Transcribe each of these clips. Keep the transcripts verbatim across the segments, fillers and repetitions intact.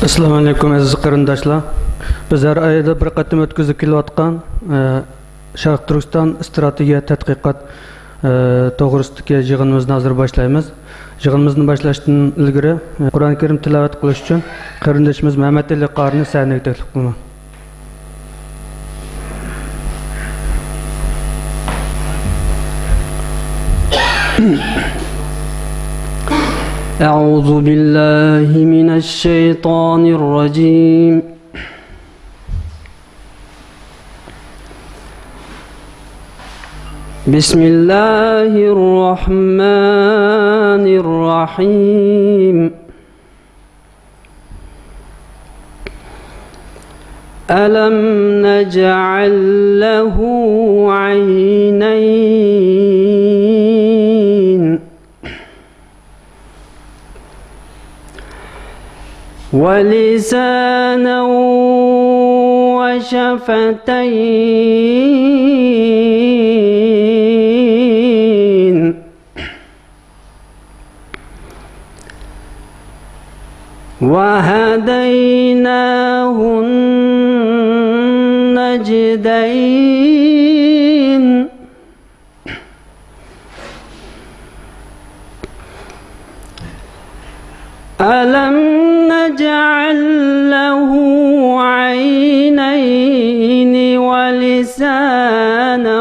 ئەسسالامۇ ئەلەيكۇم، ئەزىز قېرىنداشلار. بىز ھەر ئايدا بىر قېتىم ئۆتكۈزۈلۈپ كېلىۋاتقان، ئە، شەرقىي تۈركىستان ئىستراتېگىيە تەتقىقات، ئە، توغرىسىدىكى يىغىنىمىزنى ھازىر باشلايمىز. يىغىنىمىزنى باشلاشتىن ئىلگىرى، ئە، قۇرئان كەرىم تىلاۋەت قىلىش ئۈچۈن قېرىندىشىمىز مەمەتئېلى قارىنى سەھنىگە تەكلىپ قىلىمەن. أعوذ بالله من الشيطان الرجيم. بسم الله الرحمن الرحيم. ألم نجعل له عينين ولسانا وشفتين وهديناه النجدين. ألم نجعل له عينين ولسانا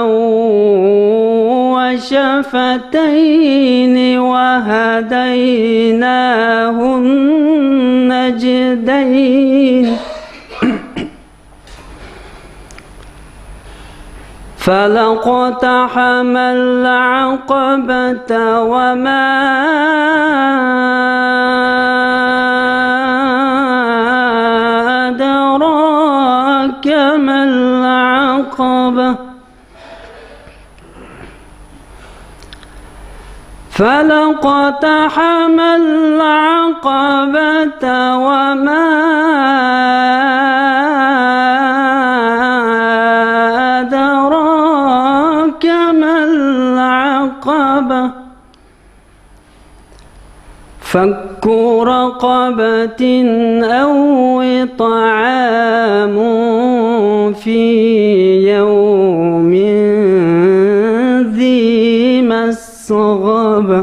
وشفتين وهديناه النجدين. فلا اقتحم العقبة وما أدراك ما العقبة. فلا اقتحم العقبة وما أدراك ما العقبة. فك رقبة أو إطعام في يوم ذي مسغبة.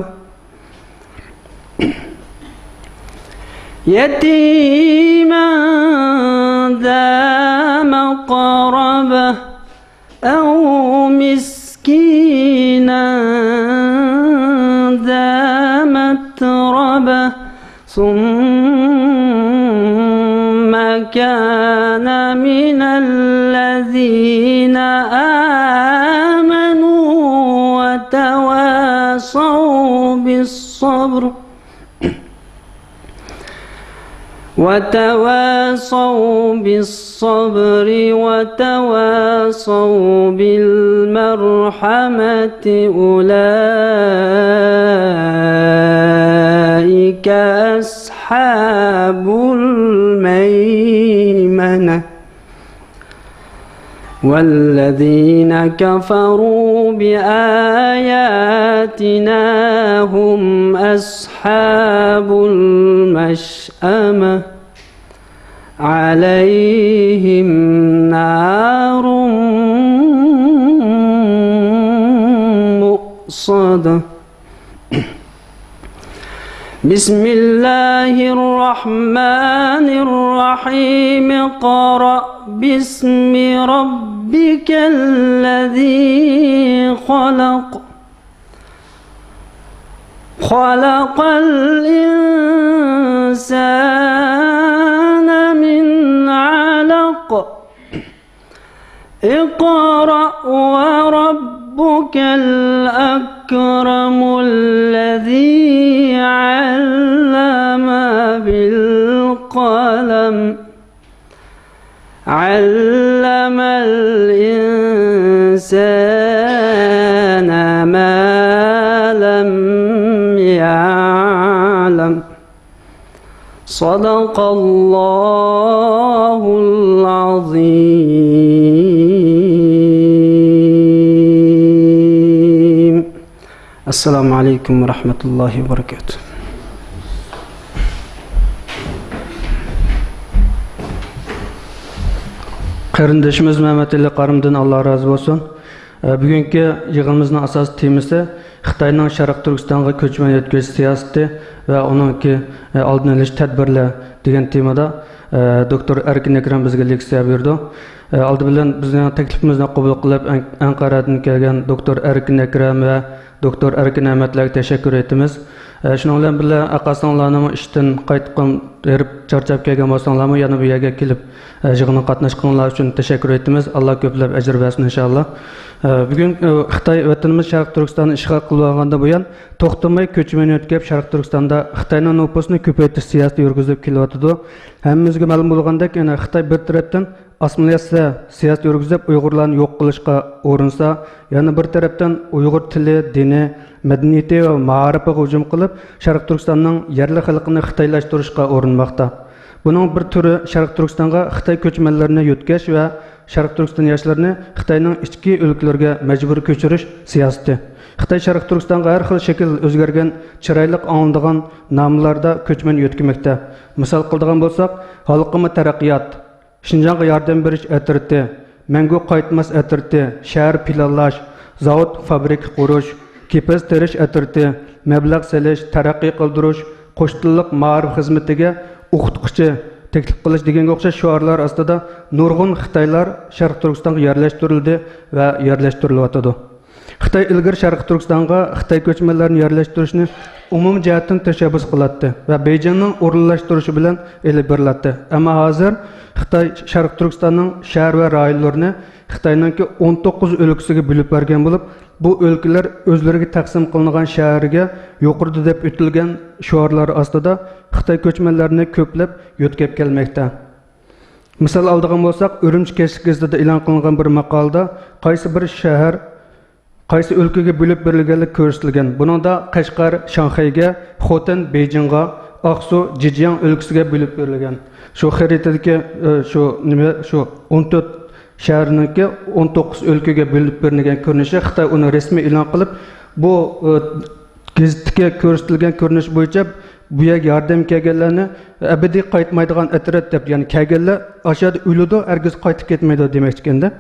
يتيما ذا مقربة أو مسكينا ذا متربة ثم كان من الذين آمنوا وتواصوا بالصبر وتواصوا بالصبر وتواصوا بالمرحمة أولئك أصحاب الميمنة. والذين كفروا بآياتنا هم أصحاب المشأمة عليهم نار مؤصدة. بسم الله الرحمن الرحيم. اقرأ باسم ربك الذي خلق. خلق الإنسان من علق. اقرأ وربك الأكرم الذي علم بالقلم. علم الإنسان ما لم يعلم. صدق الله العظيم. السلام عليكم ورحمة الله وبركاته. قېرىندىشىمىز مەمەتئېلى قارىمدىن ئاللا رازى بولسۇن. ئە، بۈگۈنكى يىغىنىمىزنىڭ ئاساسىي تېمىسى خىتاينىڭ شەرقىي تۈركىستانغا كۆچمەن يۆتكەش سىياسىتى ۋە ئۇنىڭكى، ئە، ئالدىنى ئېلىش تەدبىرلەر دېگەن تېمىدا، ئە، دوكتور ئەركىن ئەكرەم بىزگە لېكسىيە بېرىدۇ. ئە، ئالدى بىلەن بىزنىڭ تەكلىپىمىزنى قوبۇل قىلىپ، ئەن-، ئەنقەرەدىن كەلگەن دوكتور ئەركىن ئەكرەم ۋە دوكتور ئەركىن ئەمەتلەرگە تەشەككۈر ئېيتىمىز. ئە، شۇنىڭ بىلەن بىللە، ئەقەسىڭلارنىمۇ ئىشتىن قايتقان ھېرىپ چارچاپ كەلگەن بولساڭلارمۇ، يەنە بۇ يەرگە كېلىپ، ئە، يىغىنغا قاتناشقىنىڭلار ئۈچۈن تەشەككۈر ئېيتىمىز. ئاللا كۆپلەپ ئەجىر بەرسۇن، ئىنشائاللا. ئە، بۈگۈن، ئە، خىتاي ۋەتىنىمىز شەرقىي تۈركىستاننى ئىشغال قىلىۋالغاندىن بۇيان، توختىماي كۆچمەن يۆتكەپ، شەرقىي تۈركىستاندا خىتاينىڭ نوپۇسىنى كۆپەيتىش سىياسىتى يۈرگۈزۈپ كېلىۋاتىدۇ. ھەممىمىزگە مەلۇم بولغاندەك، يەنە خىتاي بىر تەرەپتىن ئاسسىمىلياتسىيە سىياسىتى يۈرگۈزۈپ، ئۇيغۇرلارنى يوق قىلىشقا ئۇرۇنسا، يەنە بىر تەرەپتىن ئۇيغۇر تىلى، دىنى، مەدەنىيىتى ۋە مائارىپىغا ھۇجۇم قىلىپ، شەرقىي تۈركىستاننىڭ يەرلىك خەلقىنى خىتايلاشتۇرۇشقا ئۇرۇنماقتا. بۇنىڭ بىر تۈرى شەرقىي تۈركىستانغا خىتاي كۆچمەنلىرىنى يۆتكەش ۋە شەرقىي تۈركىستان ياشلىرىنى خىتاينىڭ ئىچكى ئۆلكىلىرىگە مەجبۇرىي كۆچۈرۈش سىياسىتى. خىتاي شەرقىي تۈركىستانغا ھەر خىل شەكىل ئۆزگەرگەن، چىرايلىق ئاڭلىنىدىغان ناملاردا كۆچمەن يۆتكىمەكتە. مىسال قىلىدىغان بولساق، ھالقىما تەرەققىيات، شىنجاڭغا ياردەم بېرىش ئەترىتى، مەڭگۈ قايتماس ئەترىتى، شەھەر پىلانلاش، زاۋۇت، فابرىكا قۇرۇش، كېپىز تېرىش ئەترىتى، مەبلەغ سېلىش، تەرەققىي قىلدۇرۇش، قوش تىللىق مائارىپ خىزمىتىگە ئوقۇتقۇچى تەكلىپ قىلىش دېگەنگە ئوخشاش شوئارلار ئاستىدا نۇرغۇن خىتايلار شەرقىي تۈركىستانغا يەرلەشتۈرۈلدى ۋە يەرلەشتۈرۈلۈۋاتىدۇ. خىتاي ئىلگىرى شەرقىي تۈركىستانغا خىتاي كۆچمەنلەرنى يەرلەشتۈرۈشنى ئومۇمىي جەھەتتىن تەشەببۇس قىلاتتى ۋە بېيجىڭنىڭ ئورۇنلاشتۇرۇشى بىلەن ئېلىپ بېرىلاتتى. ئەمما ھازىر خىتاي شەرقىي تۈركىستاننىڭ شەھەر ۋە رايونلىرىنى خىتاينىڭكى ئون توققۇز ئۆلكىسىگە بۆلۈپ بەرگەن بولۇپ، بۇ ئۆلكىلەر ئۆزلىرىگە تەقسىم قىلىنغان شەھەرگە يۇقىرىدا دەپ ئۆتۈلگەن شوئارلار ئاستىدا خىتاي كۆچمەنلەرنى كۆپلەپ يۆتكەپ كەلمەكتە. مىسال ئالىدىغان بولساق، ئۈرۈمچى كەچلىك گېزىتىدە ئېلان قىلىنغان بىر ماقالىدە قايسى بىر شەھەر قايسى ئۆلكىگە بۆلۈپ بېرىلگەنلىكى كۆرسىتىلگەن. بۇنىڭدا قەشقەر شاڭخەيگە، خوتەن بېيجىڭغا، ئاقسۇ جېجياڭ ئۆلكىسىگە بۆلۈپ بېرىلگەن. شۇ خەرىتىدىكى، ئە، شۇ نېمە، شۇ ئون تۆت شەھەرنىڭكى ئون توققۇز ئۆلكىگە بۆلۈپ بېرىلگەن كۆرۈنۈشى خىتاي ئۇنى رەسمىي ئېلان قىلىپ، بۇ، ئە، گېزىتتىكى كۆرسىتىلگەن كۆرۈنۈش بويىچە بۇ يەرگە ياردەم كەلگەنلەرنى ئەبەدىي قايتمايدىغان ئەترەت دەپ، يەنى كەلگەنلەر ئاشۇ يەردە ئۆلىدۇ، ھەرگىز قايتىپ كەتمەيدۇ دېمەكچىكەندە.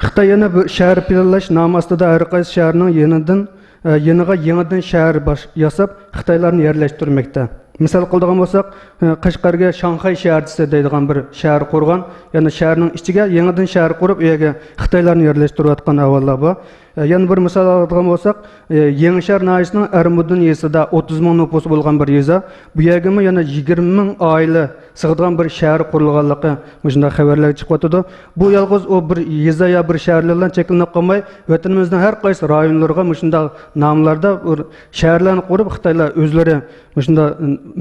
خىتاي يەنە بۇ شەھەر پىلانلاش نامى ئاستىدا ھەر قايسى شەھەرنىڭ يېنىدىن، ئە، يېنىغا يېڭىدىن شەھەر باش-، ياساپ، خىتايلارنى يەرلەشتۈرمەكتە. مىسال قىلىدىغان بولساق، ئە، قەشقەرگە شاڭخەي شەھەرچىسى دەيدىغان بىر شەھەر قۇرغان، يەنى شەھەرنىڭ ئىچىگە يېڭىدىن شەھەر قۇرۇپ، ئۇ يەرگە خىتايلارنى يەرلەشتۈرۈۋاتقان ئەھۋاللار بار. ئە، يەنە بىر مىسال ئالىدىغان بولساق، ئە، يېڭىشەھەر ناھىيەسىنىڭ ئەرمۇدۇن يېزىسىدا ئوتتۇز مىڭ نوپۇسى بولغان بىر يېزا. بۇ يەرگىمۇ يەنە يىگىرمە مىڭ ئائىلە سىغىدىغان بىر شەھەر قۇرۇلغانلىقى مۇشۇنداق خەۋەرلەرگە چىقىۋاتىدۇ. بۇ يالغۇز ئۇ بىر يېزا يا بىر شەھەرلەر بىلەن چەكلىنىپ قالماي، ۋەتىنىمىزنىڭ ھەر قايسى رايونلىرىغا مۇشۇنداق ناملاردا بىر شەھەرلەرنى قۇرۇپ، خىتايلار ئۆزلىرى مۇشۇنداق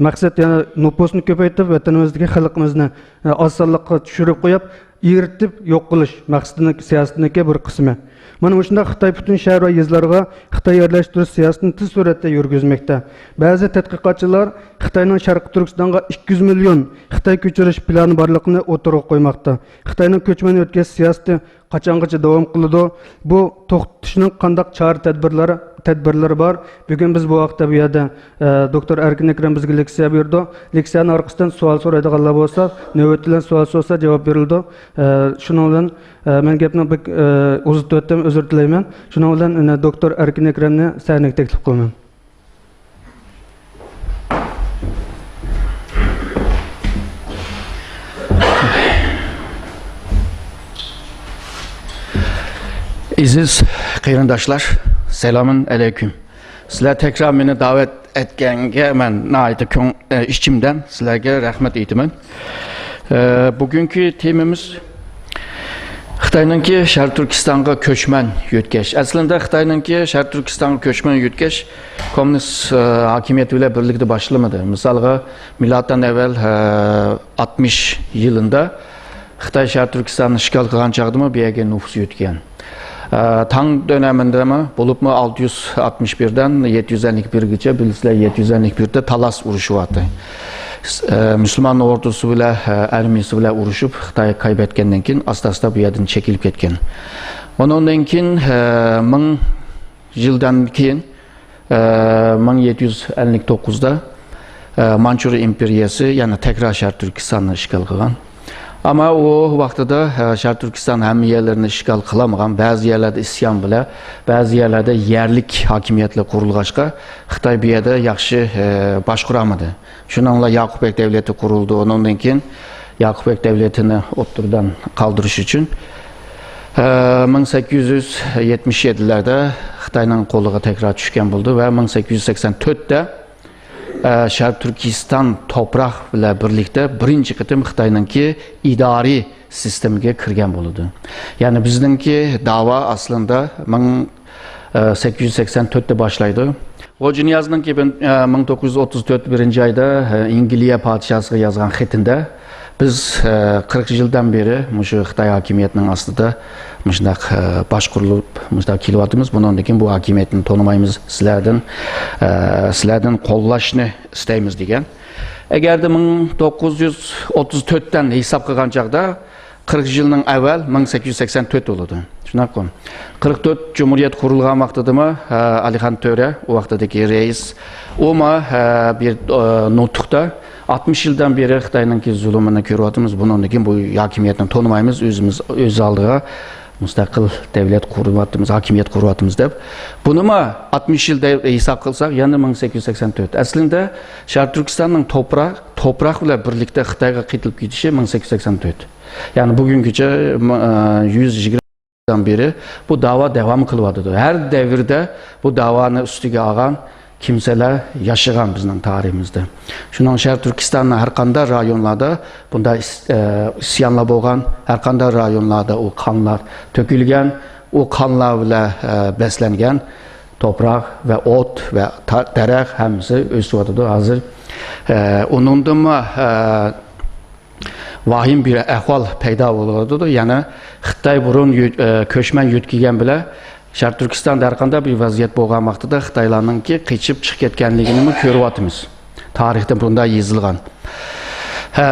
مەقسەت، يەنى نوپۇسنى كۆپەيتىپ، ۋەتىنىمىزدىكى خەلقىمىزنى ئاز سانلىققا چۈشۈرۈپ قويۇپ، ئېرىتىپ يوق قىلىش مەقسىتىنىڭ، سىياسىتىنىڭكى بىر قىسمى. مانا مۇشۇنداق خىتاي پۈتۈن شەھەر ۋە يېزىلارغا خىتاي يەرلەشتۈرۈش سىياسىتىنى تېز سۈرئەتتە يۈرگۈزمەكتە. بەزى تەتقىقاتچىلار خىتاينىڭ شەرقىي تۈركىستانغا ئىككى يۈز مىليون خىتاي كۆچۈرۈش پىلانى بارلىقىنى ئوتتۇرىغا قويماقتا. خىتاينىڭ كۆچمەن يۆتكەش سىياسىتى قاچانغىچە داۋام قىلىدۇ؟ بۇ توختىتىشنىڭ قانداق چارە تەدبىرلىرى، تەدبىرلىرى بار؟ بۈگۈن بىز بۇ ھەقتە بۇ يەردە، ئە، دوكتور ئەركىن ئەكرەم بىزگە لېكسىيە بېرىدۇ. لېكسىيەنىڭ ئارقىسىدىن سوئال سورايدىغانلار بولسا، نۆۋەت بىلەن سوئال سورىسا جاۋاب بېرىلىدۇ. ئە، شۇنىڭ بىلەن، ئە، مەن گەپنى بەك، ئە، ئۇزىتىۋەتتىم، ئۆزۈر تىلەيمەن. شۇنىڭ بىلەن، ئە، دوكتور ئەركىن ئەكرەمنى سەھنىگە تەكلىپ قىلىمەن. ئەزىز قېرىنداشلار، سالامۇن ئەلەيكۇم. سىلەر تەكرار مېنى دەۋەت ئەتكەنگە مەن ناھايىتى كۆڭ-، ئە، ئىچىمدىن سىلەرگە رەھمەت ئېيتىمەن. ئە، بۈگۈنكى تېمىمىز خىتاينىڭكى شەرقىي تۈركىستانغا كۆچمەن يۆتكەش. ئەسلىندە خىتاينىڭكى شەرقىي تۈركىستانغا كۆچمەن يۆتكەش كوممۇنىست، ئە، ھاكىمىيەت بىلەن بىرلىكتە باشلىمىدى. مىسالغا، مىلادتىن ئەۋۋەل، ئە، ئاتمىش يىلىندا خىتاي شەرقىي تۈركىستاننى ئىشغال قىلغان چاغدىمۇ بۇ يەرگە نوپۇس يۆتكىگەن. ئە، تاڭ دۆنىمىندىمۇ بولۇپمۇ ئالتە يۈز ئاتمىش بىردىن يەتتە يۈز ئەللىك بىرگىچە، بىلىسىلەر، يەتتە يۈز ئەللىك بىردە تاللاش ئۇرۇشى بارتى. ئە، مۇسۇلمان ئوردۇسى بىلەن، ئە، ئارمىيىسى بىلەن ئۇرۇشۇپ، خىتاي قايبەتكەندىن كېيىن ئاستا-ئاستا بۇ يەردىن چېكىنىپ كەتكەن. ئۇنىڭدىن كېيىن، ئە، مىڭ يىلدىن كېيىن، ئە، مىڭ يەتتە يۈز ئەللىك توققۇزدا، ئە، مانچۇرىيە ئىمپېرىيەسى يەنە تەكرار شەرقىي تۈركىستاننى ئىشغال قىلغان. ئەمما ئۇ ۋاقتىدا، ئە، شەرقىي تۈركىستان ھەممە يەرلىرىنى ئىشغال قىلالمىغان، بەزى يەرلەردە ئىسيان بىلەن، بەزى يەرلەردە يەرلىك ھاكىمىيەتلەر قۇرۇلغاچقا، خىتاي بۇ يەردە ياخشى، ئە، باشقۇرالمىدى. شۇنىڭ بىلەن ياقۇپبەگ دەۋلىتى قۇرۇلدى. ئۇنىڭدىن كېيىن ياقۇپبەگ دەۋلىتىنى ئوتتۇرىدىن قالدۇرۇش ئۈچۈن، ئە، مىڭ سەككىز يۈز يەتمىش يەتتىلەردە خىتاينىڭ قولىغا تەكرار چۈشكەن بولدى ۋە مىڭ سەككىز يۈز سەكسەن تۆتتە، ئە، شەرقىي تۈركىستان توپراق بىلەن بىرلىكتە بىرىنچى قېتىم خىتاينىڭكى ئىدارىي سىستېمىگە كىرگەن بولىدۇ. يەنى بىزنىڭكى داۋا ئەسلىندە مىڭ سەككىز يۈز سەكسەن تۆتتە باشلايدۇ. خوجانىيازنىڭكى، ئە، مىڭ توققۇز يۈز ئوتتۇز تۆت بىرىنچى ئايدا، ئە، ئەنگلىيە پادىشاسىغا يازغان خېتىندە، بىز، ئە، قىرىق يىلدىن بېرى مۇشۇ خىتاي ھاكىمىيىتىنىڭ ئاستىدا مۇشۇنداق، ئە، باشقۇرۇلۇپ مۇشۇنداق كېلىۋاتىمىز. بۇنىڭدىن كېيىن بۇ ھاكىمىيەتنى تونۇمايمىز، سىلەردىن، ئە، سىلەردىن قوللاشنى ئىستەيمىز دېگەن. ئەگەردە مىڭ توققۇز يۈز ئوتتۇز تۆتتىن ھېساب قىلغان چاغدا، قىرىق يىلنىڭ ئەۋۋەل مىڭ سەككىز يۈز سەكسەن تۆت بولىدۇ. شۇنداققۇ؟ قىرىق تۆت جۇمھۇرىيەت قۇرۇلغان ۋاقتىدىمۇ، ئە، ئەلىخان تۆرە، ئۇ ۋاقتىدىكى رەئىس، ئۇمۇ، ئە، بىر، ئە، نۇتۇقتا ئاتمىش يىلدىن بېرى خىتاينىڭكى زۇلۇمىنى كۆرۈۋاتىمىز، بۇنىڭدىن كېيىن بۇ ھاكىمىيەتنى تونۇمايمىز، ئۆزىمىز ئۆز ئالدىغا مۇستەقىل دەۋلەت قۇرۇۋاتىمىز، ھاكىمىيەت قۇرۇۋاتىمىز دەپ. بۇنىمۇ ئاتمىش يىل دەپ ھېساب قىلساق، يەنە مىڭ سەككىز يۈز سەكسەن تۆت. ئەسلىدە شەرقىي تۈركىستاننىڭ توپراق، توپراق بىلەن بىرلىكتە خىتايغا قېتىلىپ كېتىشى مىڭ سەككىز يۈز سەكسەن تۆت. يەنى بۈگۈنگىچە، م-، ئە، يۈز يىگىرمە يىلدىن بېرى بۇ داۋا داۋام قىلىۋاتىدۇ. ھەر دەۋردە بۇ داۋانى ئۈستىگە ئالغان كىمسىلەر ياشىغان بىزنىڭ تارىخىمىزدا. شۇنىڭ شەرقىي تۈركىستاننىڭ ھەر قانداق رايونلاردا بۇنداق ئىس-، ئە، ئىسيانلار بولغان، ھەر قانداق رايونلاردا ئۇ قانلار تۆكۈلگەن، ئۇ قانلار بىلەن، ئە، بەسلەنگەن توپراق ۋە ئوت ۋە تا-، دەرەخ ھەممىسى ئۆسۈۋاتىدۇ ھازىر. ئە، ئۇنىڭدىنمۇ، ئە، ۋاھىم بىر ئەھۋال پەيدا بولۇۋاتىدۇ. يەنى خىتاي بۇرۇن يۆ-، ئە، كۆچمەن يۆتكىگەن بىلەن شەرقىي تۈركىستاندا ھەر قانداق بىر ۋەزىيەت بولغان ۋاقتىدا خىتايلارنىڭكى قېچىپ چىقىپ كەتكەنلىكىنىمۇ كۆرۈۋاتىمىز. تارىختا بۇنداق يېزىلغان. ھە،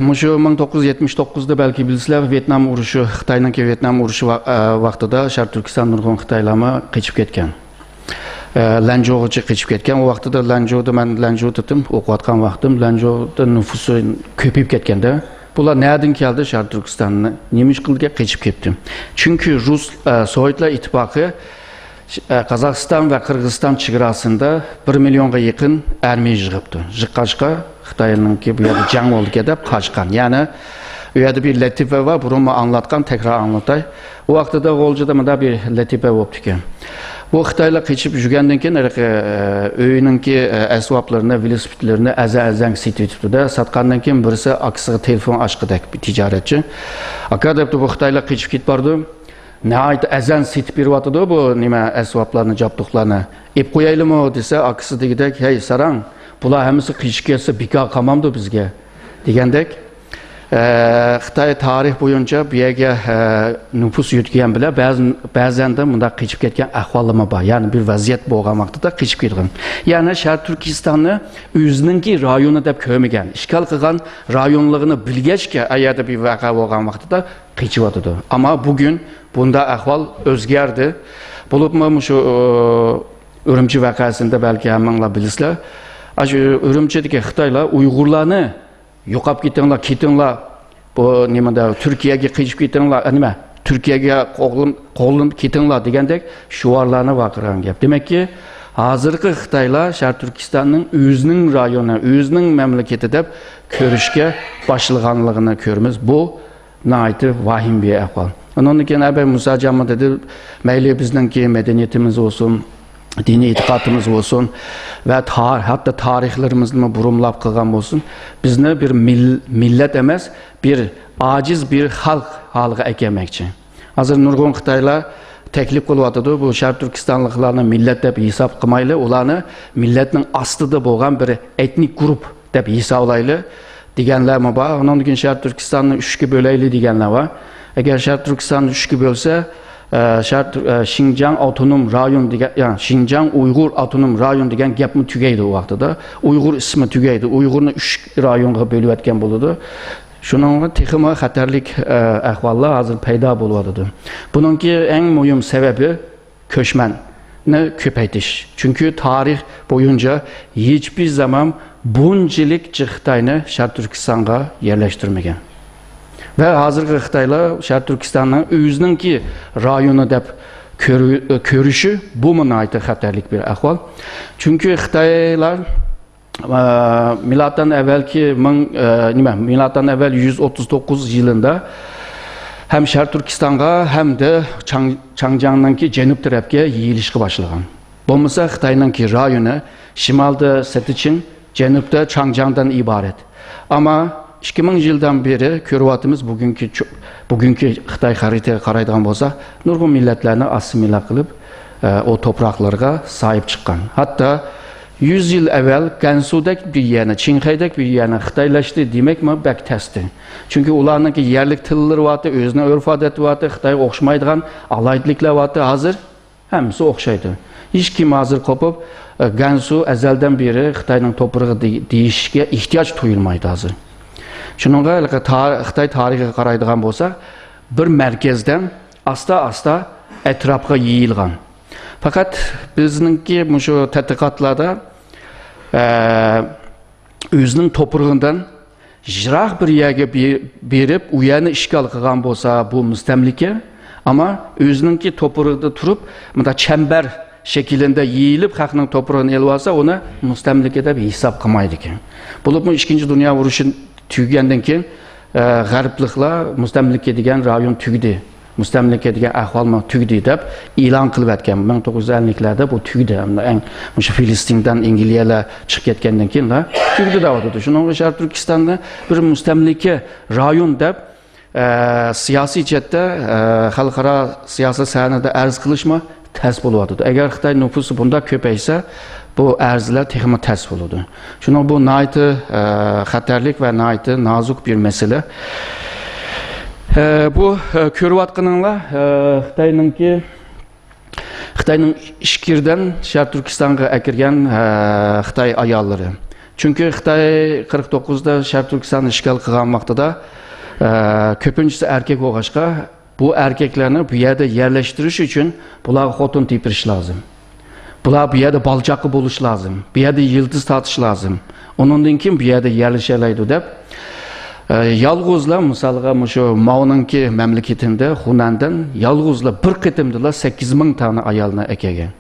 مۇشۇ مىڭ توققۇز يۈز يەتمىش توققۇزدا بەلكى بىلىسىلەر، ۋيېتنام ئۇرۇشى، خىتاينىڭكى ۋيېتنام ئۇرۇشى ۋا-، ئە، ۋاقتىدا شەرقىي تۈركىستان نۇرغۇن خىتايلارمۇ قېچىپ كەتكەن. ئە، لەنجۇغىچە قېچىپ كەتكەن. ئۇ ۋاقتىدا لەنجۇدا مەن لەنجۇدا ئوقۇۋاتقان ۋاقتىم، لەنجۇدا نوپۇسى كۆپىيىپ كەتكەندە، بۇلار نەدىن كەلدى شەرقىي تۈركىستاننى؟ نېمە ئىش قىلدىكەن قېچىپ كەتتى؟ چۈنكى رۇس، ئە، سوۋېتلار ئىتتىپاقى، ئە، قازاقىستان ۋە قىرغىزىستان چېگراسىدا بىر مىليونغا يېقىن ئارمىيە يىغىپتۇ. يىغقاچقا خىتاينىڭكى بۇ يەردە جەڭ بولىدىكەن دەپ قاچقان. يەنى ئۇ يەردە بىر لەتىپە بار، بۇرۇنمۇ ئاڭلاتقان، تەكرار ئاڭلىتاي. ئۇ ۋاقتىدا غۇلجىدا مۇنداق بىر لەتىپە بوپتىكەن. بۇ خىتايلار قېچىپ يۈرگەندىن كېيىن، ھېلىقى، ئە، ئۆيىنىڭكى، ئە، ئەسۋابلىرىنى، ۋېلىسىپىتلىرىنى ئەزەڭ-ئەزەڭ سېتىۋېتىپتۇ-دە، ساتقاندىن كېيىن بىرسى ئاكىسىغا تېلېفون ئاچقۇدەك بىر تىجارەتچى. «ئاكا» دەپتۇ، «بۇ خىتايلار قېچىپ كېتىپ بارىدۇ. ناھايىتى ئەزەڭ سېتىپ بېرىۋاتىدۇ بۇ نېمە ئەسۋابلارنى، جابدۇقلارنى. ئېلىپ قويايلىمۇ؟» دېسە، ئاكىسى دېگۈدەك، «ھەي، ساراڭ، بۇلار ھەممىسى قېچىپ كەتسە بىكار قالمامدۇ بىزگە؟» دېگەندەك. ئە، خىتاي تارىخ بويىچە بۇ يەرگە، ئە، نوپۇس يۆتكىگەن بىلەن بەزى، بەزەندە مۇنداق قېچىپ كەتكەن ئەھۋاللىرىمۇ بار. يەنى بىر ۋەزىيەت بولغان ۋاقتىدا قېچىپ كەتكەن. يەنى شەرقىي تۈركىستاننى ئۆزىنىڭكى رايونى دەپ كۆرمىگەن، ئىشغال قىلغان رايونلۇقىنى بىلگەچكە، ئە يەردە بىر ۋەقە بولغان ۋاقتىدا قېچىۋاتىدۇ. ئەمما بۈگۈن بۇنداق ئەھۋال ئۆزگەردى. بولۇپمۇ مۇشۇ، ئۇ، ئۈرۈمچى ۋەقەسىندە بەلكى ھەممىڭلار بىلىسىلەر. ئاشۇ ئۈرۈمچىدىكى خىتايلار ئۇيغۇرلارنى «يوقاپ كېتىڭلار، كېتىڭلار، بۇ نېمىدە، تۈركىيەگە قېچىپ كېتىڭلار، ئە، نېمە، تۈركىيەگە قوغلىنىپ، قوغلىنىپ كېتىڭلار» دېگەندەك شوئارلارنى ۋارقىرىغان گەپ. دېمەككى، ھازىرقى خىتايلار شەرقىي تۈركىستاننىڭ ئۆزىنىڭ رايونى، ئۆزىنىڭ مەملىكىتى دەپ كۆرۈشكە باشلىغانلىقىنى كۆرىمىز. بۇ ناھايىتى ۋاھىم بىر ئەھۋال. ئۇنىڭدىن كېيىن ئەبەي مۇسا جانمۇ دېدى، مەيلى بىزنىڭكى مەدەنىيىتىمىز بولسۇن، دىنىي ئېتىقادىمىز بولسۇن ۋە تا-، ھەتتا تارىخلىرىمىزنىمۇ بۇرمىلاپ قىلغان بولسۇن، بىزنى بىر مىل-، مىللەت ئەمەس، بىر ئاجىز بىر خەلق ھالىغا ئەكەلمەكچى. ھازىر نۇرغۇن خىتايلار تەكلىپ قىلىۋاتىدۇ، بۇ شەرقىي تۈركىستانلىقلارنى مىللەت دەپ ھېساب قىلمايلى، ئۇلارنى مىللەتنىڭ ئاستىدا بولغان بىر ئېتنىك گۇرۇپ دەپ ھېسابلايلى دېگەنلەرمۇ بار. ئۇنىڭدىن كېيىن شەرقىي تۈركىستاننى ئۈچكە بۆلەيلى دېگەنلەر بار. ئەگەر شەرقىي تۈركىستاننى ئۈچكە بۆلسە، ئە، شەرق-، ئە، شىنجاڭ ئاپتونوم رايون دېگەن، يا، شىنجاڭ ئۇيغۇر ئاپتونوم رايون دېگەن گەپمۇ تۈگەيدۇ ئۇ ۋاقتىدا. ئۇيغۇر ئىسمى تۈگەيدۇ. ئۇيغۇرنى ئۈچ رايونغا بۆلۈۋەتكەن بولىدۇ. شۇنىڭغا تېخىمۇ خەتەرلىك، ئە، ئەھۋاللار ھازىر پەيدا بولۇۋاتىدۇ. بۇنىڭكى ئەڭ مۇھىم سەۋەبى كۆچمەننى كۆپەيتىش. چۈنكى تارىخ بويىچە ھېچبىر زامان بۇنچىلىك جىق خىتاينى شەرقىي تۈركىستانغا يەرلەشتۈرمىگەن. ۋە ھازىرقى خىتايلار شەرقىي تۈركىستاننىڭ ئۆزىنىڭكى رايونى دەپ كۆرۈ-، كۆرۈشى، بۇمۇ ناھايىتى خەتەرلىك بىر ئەھۋال. چۈنكى خىتايلار، ئە، مىلادتىن ئەۋۋەلكى مىڭ، ئە، نېمە، مىلادتىن ئەۋۋەل يۈز ئوتتۇز توققۇز يىلىندا ھەم شەرقىي تۈركىستانغا، ھەمدە چاڭ-، چاڭجياڭنىڭكى جەنۇب تەرەپكە يېيىلىشقا باشلىغان. بولمىسا خىتاينىڭكى رايونى شىمالدا سېتىچىڭ، جەنۇبتا چاڭجياڭدىن ئىبارەت. ئەمما ئىككى مىڭ يىلدىن بېرى كۆرۈۋاتىمىز، بۈگۈنكى چو-، بۈگۈنكى خىتاي خەرىتىگە قارايدىغان بولسا، نۇرغۇن مىللەتلەرنى ئاسسىمىلە قىلىپ، ئە، ئۇ توپراقلارغا ساھىب چىققان. ھەتتا يۈز يىل ئەۋۋەل گەنسۇدەك بىر يەرنى، چىڭخەيدەك بىر يەرنى خىتايلاشتى دېمەكمۇ بەك تەستى. چۈنكى ئۇلارنىڭكى يەرلىك تىللىرى بارتى، ئۆزىنىڭ ئۆرپ-ئادىتى بارتى، خىتايغا ئوخشىمايدىغان ئالاھىدىلىكلەر بارتى. ھازىر ھەممىسى ئوخشايدۇ. ھېچكىم ھازىر قوپۇپ، ئە، گەنسۇ ئەزەلدىن بېرى خىتاينىڭ توپرىقى دېي-، دېيىشكە ئېھتىياج تۇيۇلمايدۇ ھازىر. شۇنىڭغا ھېلىقى تا-، خىتاي تارىخىغا قارايدىغان بولسا، بىر مەركەزدىن ئاستا-ئاستا ئەتراپقا يېيىلغان. پەقەت بىزنىڭكى مۇشۇ تەتقىقاتلاردا، ئە، ئۆزىنىڭ توپرىقىدىن يىراق بىر يەرگە بې-، بېرىپ، ئۇ يەرنى ئىشغال قىلغان بولسا، بۇ مۇستەملىكە. ئەمما ئۆزىنىڭكى توپرىقىدا تۇرۇپ، مۇنداق چەمبەر شەكلىدە يېيىلىپ، خەقنىڭ توپرىقىنى ئېلىۋالسا، ئۇنى مۇستەملىكە دەپ ھېساب قىلمايدىكەن. بولۇپمۇ ئىككىنچى دۇنيا ئۇرۇشى تۈگىگەندىن كېيىن، ئە، غەربلىكلار مۇستەملىكە دېگەن رايون تۈگىدى، مۇستەملىكە دېگەن ئەھۋالمۇ تۈگىدى دەپ ئېلان قىلىۋەتكەن. مىڭ توققۇز يۈز ئەللىكلەردە بۇ تۈگىدى. ئەمدى ئەڭ مۇشۇ فىلىستىندىن ئەنگلىيەلەر چىقىپ كەتكەندىن كېيىنلا تۈگىدى دەۋاتىدۇ. شۇنىڭغا شەرقىي تۈركىستاننى بىر مۇستەملىكە رايون دەپ، ئە، سىياسىي جەھەتتە، ئە، خەلقئارا سىياسىي سەھنىدە ئەرز قىلىشمۇ تەس بولۇۋاتىدۇ. ئەگەر خىتاي نوپۇسى بۇنداق كۆپەيسە، بۇ ئەرزلەر تېخىمۇ تەس بولىدۇ. شۇنىڭ بۇ ناھايىتى، ئە، خەتەرلىك ۋە ناھايىتى نازۇك بىر مەسىلە. ئە، بۇ، ئە، كۆرۈۋاتقىنىڭلار، ئە، خىتاينىڭكى، خىتاينىڭ ئىچكىرىدىن شەرقىي تۈركىستانغا ئەكىرگەن، ئە، خىتاي ئاياللىرى. چۈنكى خىتاي قىرىق توققۇزدا شەرقىي تۈركىستاننى ئىشغال قىلغان ۋاقتىدا، ئە، كۆپىنچىسى ئەركەك بولغاچقا، بۇ ئەركەكلەرنى بۇ يەردە يەرلەشتۈرۈش ئۈچۈن بۇلارغا خوتۇن تېپىرىش لازىم. بۇلار بۇ يەردە بالا-چاقا بولۇش لازىم. بۇ يەردە يىلتىز تارتىش لازىم. ئۇنىڭدىن كېيىن بۇ يەردە يەرلىشەلەيدۇ دەپ، ئە، يالغۇزلا، مىسالغا، مۇشۇ ماۋنىڭكى مەملىكىتىندە، خۇنەندىن يالغۇزلا بىر قېتىمدىلا سەككىز مىڭ دانە ئايالنى ئەكەلگەن.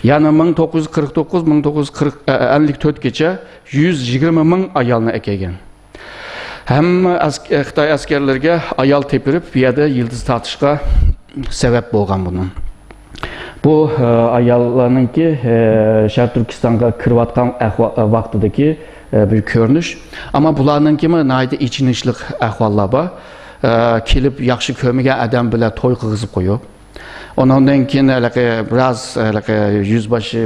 يەنى مىڭ توققۇز يۈز قىرىق توققۇز، مىڭ توققۇز يۈز قىرىق، ئە، ئەللىك تۆتكىچە يۈز يىگىرمە مىڭ ئايالنى ئەكەلگەن. ھەممە ئەس-، خىتاي ئەسكەرلىرىگە ئايال تېپىرىپ، بۇ يەردە يىلتىز تارتىشقا سەۋەب بولغان بۇنىڭ. بۇ، ئە، ئاياللارنىڭكى، ئە، شەرقىي تۈركىستانغا كىرىۋاتقان ئەھۋا-، ۋاقتىدىكى، ئە، بىر كۆرۈنۈش. ئەمما بۇلارنىڭكىمۇ ناھايىتى ئېچىنىشلىق ئەھۋاللار بار. ئە، كېلىپ ياخشى كۆرمىگەن ئادەم بىلەن توي قىلغۇزۇپ قويۇپ، ئۇنىڭدىن كېيىن ھېلىقى بىراز، ھېلىقى يۈزباشى،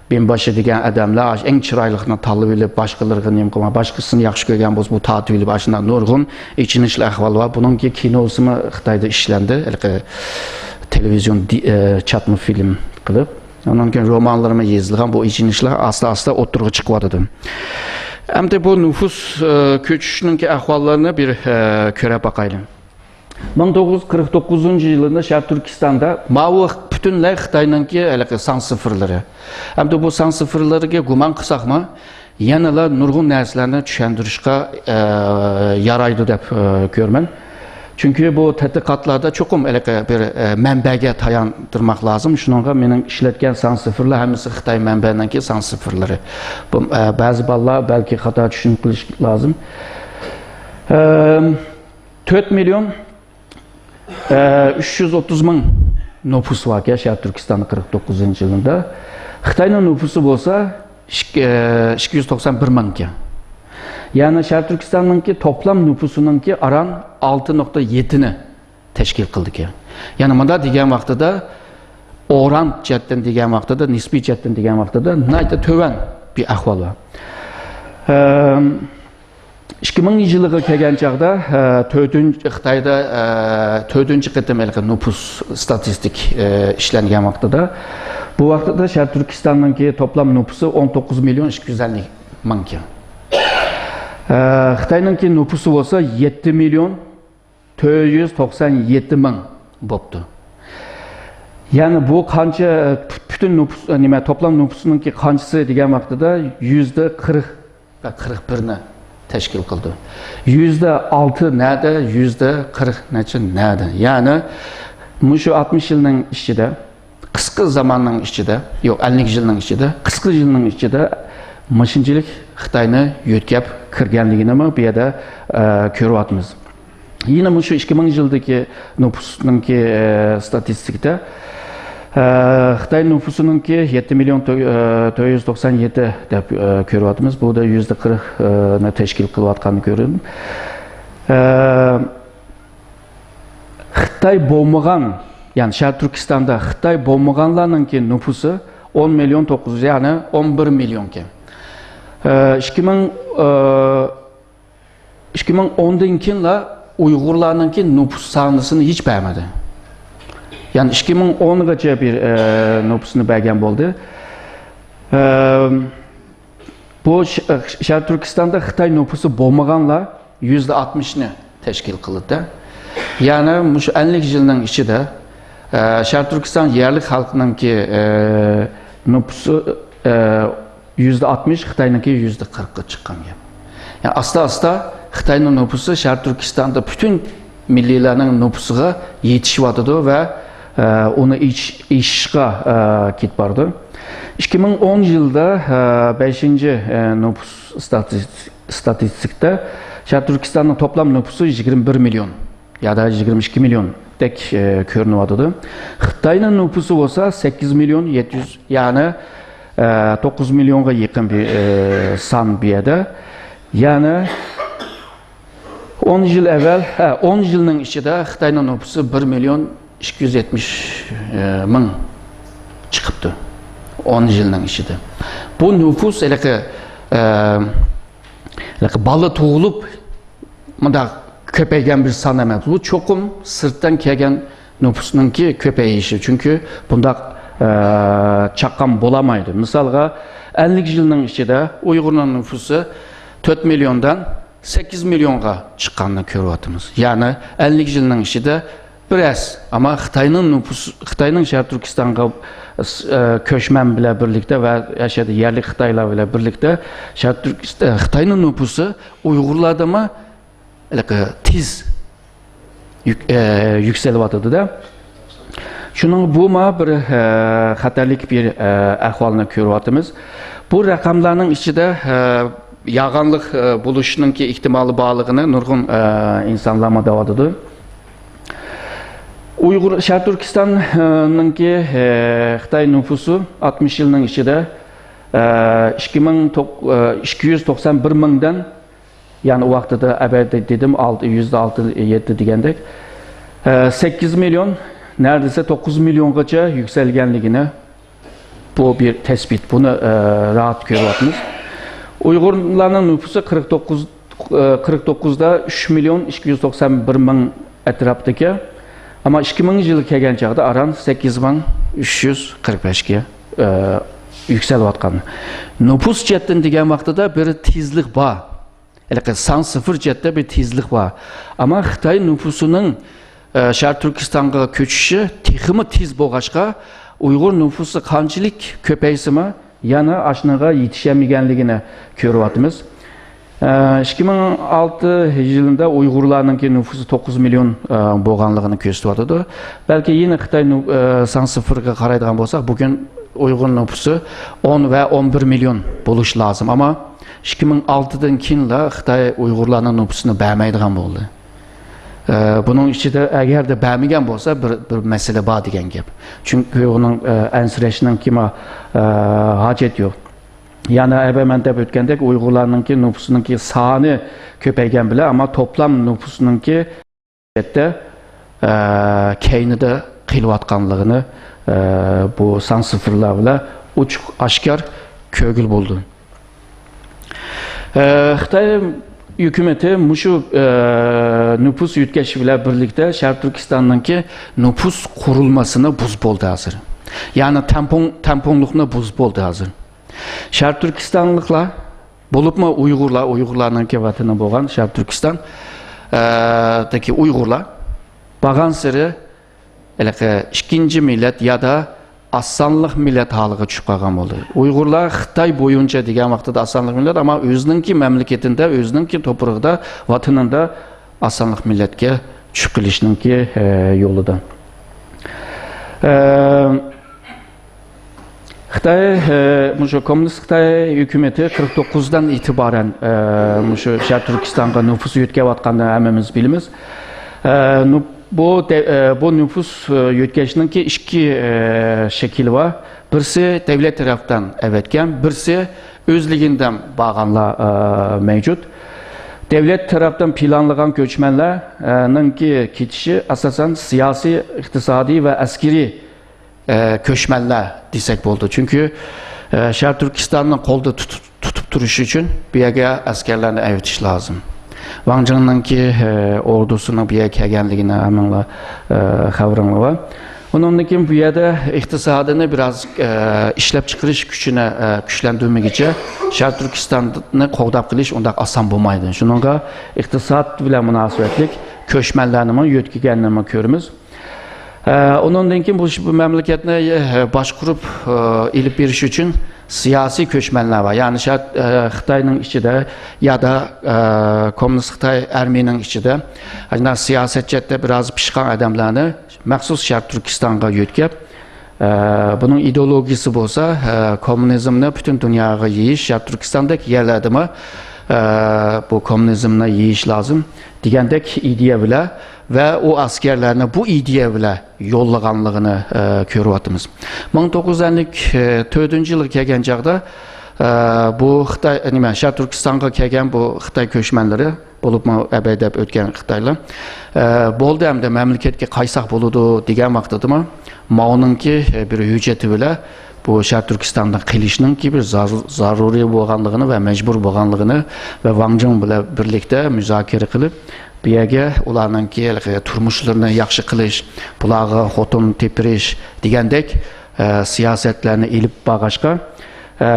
بىنباشى دېگەن ئادەملەر، ئاشۇ ئەڭ چىرايلىقنى تاللىۋېلىپ، باشقىلىرىغا نېمە قىلماي، باشقىسىنى ياخشى كۆرگەن بولسا، بۇ تارتىۋېلىپ، ئاشۇنداق نۇرغۇن ئېچىنىشلىق ئەھۋال بار. بۇنىڭكى كىنوسىمۇ خىتايدا ئىشلەندى، ھېلىقى تېلېۋىزىيون دى-، ئە، چاتما فىلىم قىلىپ. ئۇنىڭ كېيىن رومانلىرىمۇ يېزىلغان، بۇ ئېچىنىشلار ئاستا-ئاستا ئوتتۇرىغا چىقىۋاتىدۇ. ئەمدى بۇ نوپۇس، ئە، كۆچۈشنىڭكى ئەھۋاللىرىنى بىر، ئە، كۆرۈپ باقايلى. مىڭ توققۇز يۈز قىرىق توققۇزىنچى يىلىدا شەرقىي تۈركىستاندا ماۋۇ پۈتۈنلەي خىتاينىڭكى ھېلىقى سان سىفىرلىرى. ئەمدى بۇ سان سىفىرلىرىگە گۇمان قىلساقمۇ، يەنىلا نۇرغۇن نەرسىلەرنى چۈشەندۈرۈشكە، ئە، يارايدۇ دەپ، ئە، كۆرىمەن. چۈنكى بۇ تەتقىقاتلاردا چوقۇم ھېلىقى بىر، ئە، مەنبەگە تاياندۇرماق لازىم. شۇنىڭغا مېنىڭ ئىشلەتكەن سان سىفىرلار ھەممىسى خىتاي مەنبەنىڭكى سان سىفىرلىرى. بۇ، ئە، بەزى بالىلار بەلكى خاتا چۈشىنىپ قېلىشى لازىم. ئەم، تۆت مىليون، ئە، ئۈچ يۈز ئوتتۇز مىڭ نوپۇس باركەن شەرقىي تۈركىستاندا قىرىق توققۇزىنچى يىلىدا. خىتاينىڭ نوپۇسى بولسا ئىككى، ئە، ئىككى يۈز توقسان بىر مىڭكەن. يەنى شەرقىي تۈركىستاننىڭكى توپلام نوپۇسىنىڭكى ئاران ئالتە نۇقتا يەتتىنى تەشكىل قىلىدىكەن. يەنى مۇنداق دېگەن ۋاقتىدا، ئوران جەھەتتىن دېگەن ۋاقتىدا، نىسپىي جەھەتتىن دېگەن ۋاقتىدا ناھايىتى تۆۋەن بىر ئەھۋال بار. ئەم، ئىككى مىڭىنچى يىلىغا كەلگەن چاغدا، ئە، تۆتىنچى، خىتايدا، ئە، تۆتىنچى قېتىم ھېلىقى نوپۇس ستاتىستىك، ئە، ئىشلەنگەن ۋاقتىدا، بۇ ۋاقتىدا شەرقىي تۈركىستاننىڭكى توپلام نوپۇسى ئون توققۇز مىليون ئىككى يۈز ئەللىك مىڭكەن. ئە، خىتاينىڭكى نوپۇسى بولسا يەتتە مىليون تۆت يۈز توقسان يەتتە مىڭ بوپتۇ. يەنى بۇ قانچە، پۈ-، پۈتۈن نوپۇس، نېمە، توپلام نوپۇسىنىڭكى قانچىسى دېگەن ۋاقتىدا يۈزدە قىرىق، قىرىق بىرنى تەشكىل قىلدى. يۈزدە ئالتە نەدە، يۈزدە قىرىق نەچچە نەدە. يەنى مۇشۇ ئاتمىش يىلنىڭ ئىچىدە، قىسقا زاماننىڭ ئىچىدە، يوق، ئەللىك يىلنىڭ ئىچىدە، قىسقا يىلنىڭ ئىچىدە مۇشۇنچىلىك خىتاينى يۆتكەپ كىرگەنلىكىنىمۇ بۇ يەردە، ئە، كۆرۈۋاتىمىز. يەنە مۇشۇ ئىككى مىڭ يىلدىكى نوپۇسنىڭكى، ئە، ستاتىستىكىدا، ئە، خىتاي نوپۇسىنىڭكى يەتتە مىليون تۆ-، ئە، تۆت يۈز توقسان يەتتە دەپ، ئە، كۆرۈۋاتىمىز. بۇ دا يۈزدە قىرىقنى تەشكىل قىلىۋاتقاننى كۆرۈنۈپ، ئە، خىتاي بولمىغان، يەنى شەرقىي تۈركىستاندا خىتاي بولمىغانلارنىڭكى نوپۇسى ئون مىليون توققۇز يۈز، يەنى ئون بىر مىليونكەن. ئىككى مىڭ، ئىككى مىڭ ئوندىن كېيىنلا ئۇيغۇرلارنىڭكى نوپۇس سانىسىنى ھېچ بەرمىدى. يەنى ئىككى مىڭ ئونغىچە بىر نوپۇسنى بەرگەن بولدى. بۇ ش-، شەرقىي تۈركىستاندا خىتاي نوپۇسى بولمىغانلار يۈزدە ئاتمىشنى تەشكىل قىلدى. يەنى مۇشۇ ئەللىك يىلنىڭ ئىچىدە، ئە، شەرقىي تۈركىستان يەرلىك خەلقىنىڭكى، ئە، نوپۇسى، ئە، يۈزدە ئاتمىش، خىتاينىڭكى يۈزدە قىرىققا چىققان گەپ. يەنى ئاستا-ئاستا خىتاينىڭ نوپۇسى شەرقىي تۈركىستاندا پۈتۈن مىللىيلەرنىڭ نوپۇسىغا يېتىشىۋاتىدۇ ۋە، ئە، ئۇنى ئېش-، ئېشىشقا، ئە، كېتىپ بارىدۇ. ئىككى مىڭ ئون يىلدا، ئە، بەشىنچى، ئە، نوپۇس ستاتىس-، ستاتىستىكىدا شەرقىي تۈركىستاننىڭ توپلام نوپۇسى يىگىرمە بىر مىليون يا دا يىگىرمە ئىككى مىليوندەك، ئە، كۆرۈنۈۋاتىدۇ. خىتاينىڭ نوپۇسى بولسا سەككىز مىليون يەتتە يۈز، يەنى، ئە، توققۇز مىليونغا يېقىن بىر، ئە، سان بۇ يەردە. يەنى ئون يىل ئەۋۋەل، ھە، ئون يىلنىڭ ئىچىدە خىتاينىڭ نوپۇسى بىر مىليون ئىككى يۈز يەتمىش مىڭ چىقىپتۇ. ئون يىلنىڭ ئىچىدە. بۇ نوپۇس ھېلىقى، ئە، ھېلىقى بالا تۇغۇلۇپ مۇنداق كۆپەيگەن بىر سان ئەمەس. بۇ چوقۇم سىرتتىن كەلگەن نوپۇسنىڭكى كۆپىيىشى. چۈنكى بۇنداق، ئە، چاققان بولالمايدۇ. مىسالغا، ئەللىك يىلنىڭ ئىچىدە ئۇيغۇرنىڭ نوپۇسى تۆت مىليوندىن سەككىز مىليونغا چىققاننى كۆرۈۋاتىمىز. يەنى ئەللىك يىلنىڭ ئىچىدە بىر ئەس، ئەمما خىتاينىڭ نوپۇس-، خىتاينىڭ شەرقىي تۈركىستانغا، ئە، كۆچمەن بىلەن بىرلىكتە ۋە ئاشۇ يەردە يەرلىك خىتايلار بىلەن بىرلىكتە شەرقىي تۈركىست-، ئە، خىتاينىڭ نوپۇسى ئۇيغۇرلاردىنمۇ ھېلىقى تېز يۈك-، ئە، يۈكسىلىۋاتىدۇ-دە. شۇنىڭ بۇمۇ بىر، ئە، خەتەرلىك بىر، ئە، ئەھۋالنى كۆرۈۋاتىمىز. بۇ رەقەملەرنىڭ ئىچىدە، ئە، يالغانلىق، ئە، بولۇشنىڭكى ئېھتىمالى بارلىقىنى نۇرغۇن، ئە، ئىنسانلارمۇ دەۋاتىدۇ. ئۇيغۇر، شەرقىي تۈركىستاننىڭكى، ئە، خىتاي نوپۇسى ئاتمىش يىلنىڭ ئىچىدە، ئە، ئىككى مىڭ توق-، ئە، ئىككى يۈز توقسان بىر مىڭدىن يەنى ئۇ ۋاقتىدا ئەبەدى دېدىم، ئالتە، يۈزدە ئالتە، يەتتە دېگەندەك، ئە، سەككىز مىليون، نەردىسە توققۇز مىليونغىچە يۈكسەلگەنلىكىنى بۇ بىر تەسبىت. بۇنى، ئە، راھەت كۆرۈۋاتىمىز. ئۇيغۇرلارنىڭ نوپۇسى قىرىق توققۇز، ئە، قىرىق توققۇزدا ئۈچ مىليون ئىككى يۈز توقسان بىر مىڭ ئەتراپتىكەن. ئەمما ئىككى مىڭىنچى يىلغا كەلگەن چاغدا ئاران سەككىز مىڭ ئۈچ يۈز قىرىق بەشكە، ئە، يۈكسەلىۋاتقان. نوپۇس جەھەتتىن دېگەن ۋاقتىدا بىر تېزلىك بار. ھېلىقى سان سىفىر جەھەتتە بىر تېزلىك بار. ئەمما خىتاي نوپۇسىنىڭ، ئە، شەرقىي تۈركىستانغا كۆچۈشى تېخىمۇ تېز بولغاچقا، ئۇيغۇر نوپۇسى قانچىلىك كۆپەيسىمۇ، يەنە ئاشۇنىڭغا يېتىشەلمىگەنلىكىنى كۆرۈۋاتىمىز. ئە، ئىككى مىڭ ئالتە يىلىدا ئۇيغۇرلارنىڭكى نوپۇسى توققۇز مىليون، ئە، بولغانلىقىنى كۆرسىتىۋاتىدۇ. بەلكى يەنە خىتاي نو-، ئە، سان سىفىرغا قارايدىغان بولساق، بۈگۈن ئۇيغۇر نوپۇسى ئون ۋە ئون بىر مىليون بولۇشى لازىم. ئەمما ئىككى مىڭ ئالتىدىن كېيىنلا خىتاي ئۇيغۇرلارنىڭ نوپۇسىنى بەرمەيدىغان بولدى. ئە، بۇنىڭ ئىچىدە ئەگەردە بەرمىگەن بولسا، بىر، بىر مەسىلە بار دېگەن گەپ. چۈنكى ئۇنىڭ، ئە، ئەنسىرەشنىڭكىمۇ، ئە، ھاجەت يوق. يەنى ئەبە مەن دەپ ئۆتكەندەك، ئۇيغۇرلارنىڭكى نوپۇسىنىڭكى سانى كۆپەيگەن بىلەن، ئەمما توپلام نوپۇسنىڭكى ئەلۋەتتە، ئە، كەينىدە قېلىۋاتقانلىقىنى، ئە، بۇ سان سىفىرلار بىلەن ئوچۇق ئاشكار كۆرگىلى بولىدۇ. ئە، خىتاي ھۆكۈمىتى مۇشۇ، ئە، نوپۇس يۆتكەش بىلەن بىرلىكتە شەرقىي تۈركىستاننىڭكى نوپۇس قۇرۇلمىسىنى بۇزۇپ بولدى ھازىر. يەنى تەڭپۇڭ-، تەڭپۇڭلۇقنى بۇزۇپ بولدى ھازىر. شەرقىي تۈركىستانلىقلار، بولۇپمۇ ئۇيغۇرلار، ئۇيغۇرلارنىڭكى ۋەتىنى بولغان شەرقىي تۈركىستان، ئە، دىكى ئۇيغۇرلار بارغانسېرى ھېلىقى ئىككىنچى مىللەت يا دا ئاز سانلىق مىللەت ھالىغا چۈشۈپ قالغان بولدى. ئۇيغۇرلار خىتاي بويىچە دېگەن ۋاقتىدا ئاز سانلىق مىللەت، ئەمما ئۆزىنىڭكى مەملىكىتىدە، ئۆزىنىڭكى توپرىقىدا، ۋەتىنىدە ئاز سانلىق مىللەتكە چۈشۈپ قېلىشنىڭكى، ئە، يولىدا. ئە، خىتاي، ئە، مۇشۇ كوممۇنىست خىتاي ھۆكۈمىتى قىرىق توققۇزدىن ئېتىبارەن، ئە، مۇشۇ شەرقىي تۈركىستانغا نوپۇس يۆتكەۋاتقانلىقىنى ھەممىمىز بىلىمىز. ئە، نوپ-، بۇ دە-، ئە، بۇ نوپۇس، ئە، يۆتكەشنىڭكى ئىككى، ئە، شەكلى بار. بىرسى دۆلەت تەرەپتىن ئەۋەتكەن، بىرسى ئۆزلۈكىدىن بارغانلار، ئە، مەۋجۇت. دۆلەت تەرەپتىن پىلانلىغان كۆچمەنلەرنىڭكى كېتىشى ئاساسەن سىياسىي، ئىقتىسادىي ۋە ئەسكىرىي، ئە، كۆچمەنلەر دېسەك بولىدۇ. چۈنكى، ئە، شەرقىي تۈركىستاننى قولدا تۇتۇپ، تۇتۇپ تۇرۇش ئۈچۈن بۇ يەرگە ئەسكەرلەرنى ئەۋېتىش لازىم. ۋاڭ جېڭنىڭكى، ئە، ئوردۇسىنىڭ بۇ يەرگە كەلگەنلىكىنى ھەممىڭلار، ئە، خەۋىرىڭلار بار. ئۇنىڭدىن كېيىن بۇ يەردە ئىقتىسادىنى بىراز، ئە، ئىشلەپچىقىرىش كۈچىنى، ئە، كۈچلەندۈرمىگىچە شەرقىي تۈركىستاننى قوغداپ قېلىش ئۇنداق ئاسان بولمايدۇ. شۇنىڭغا ئىقتىساد بىلەن مۇناسىۋەتلىك كۆچمەنلەرنىمۇ يۆتكىگەننىمۇ كۆرىمىز. ئە، ئۇنىڭدىن كېيىن بۇ، بۇ مەملىكەتنى، ئە، باشقۇرۇپ، ئە، ئېلىپ بېرىش ئۈچۈن سىياسىي كۆچمەنلەر بار. يەنى شەرت، ئە، خىتاينىڭ ئىچىدە يادا، ئە، كوممۇنىست خىتاي ئارمىيىنىڭ ئىچىدە، ئە، سىياسەت جەھەتتە بىراز پىشقان ئادەملەرنى مەخسۇس شەرقىي تۈركىستانغا يۆتكەپ، ئە، بۇنىڭ ئىدېئولوگىيىسى بولسا، ئە، كوممۇنىزمنى پۈتۈن دۇنياغا يېيىش، شەرقىي تۈركىستاندەك يەرلەردىمۇ، ئە، بۇ كوممۇنىزمنى يېيىش لازىم دېگەندەك ئىدىيە بىلەن ۋە ئۇ ئەسكەرلەرنى بۇ ئىدىيە بىلەن يوللىغانلىقىنى، ئە، كۆرۈۋاتىمىز. مىڭ توققۇز يۈز ئەللىك تۆتىنچى يىلغا كەلگەن چاغدا، ئە، بۇ خىتاي، نېمە، شەرقىي تۈركىستانغا كەلگەن بۇ خىتاي كۆچمەنلىرى، بولۇپمۇ ئەبەي دەپ ئۆتكەن خىتايلار، ئە، بولدى، ئەمدى مەملىكەتكە قايتساق بولىدۇ دېگەن ۋاقتىدىمۇ، ماۋنىڭكى، ئە، بىر ھۆججىتى بىلەن بۇ شەرقىي تۈركىستاندا قېلىشنىڭكى بىر زار-، زارۇرىي بولغانلىقىنى ۋە مەجبۇر بولغانلىقىنى ۋە ۋاڭ جېڭ بىلەن بىرلىكتە مۇزاكىرە قىلىپ، بۇ يەرگە ئۇلارنىڭكى ھېلىقى تۇرمۇشلىرىنى ياخشى قىلىش، بۇلارغا خوتۇن تېپىرىش دېگەندەك، ئە، سىياسەتلەرنى ئېلىپ بارغاچقا، ئە،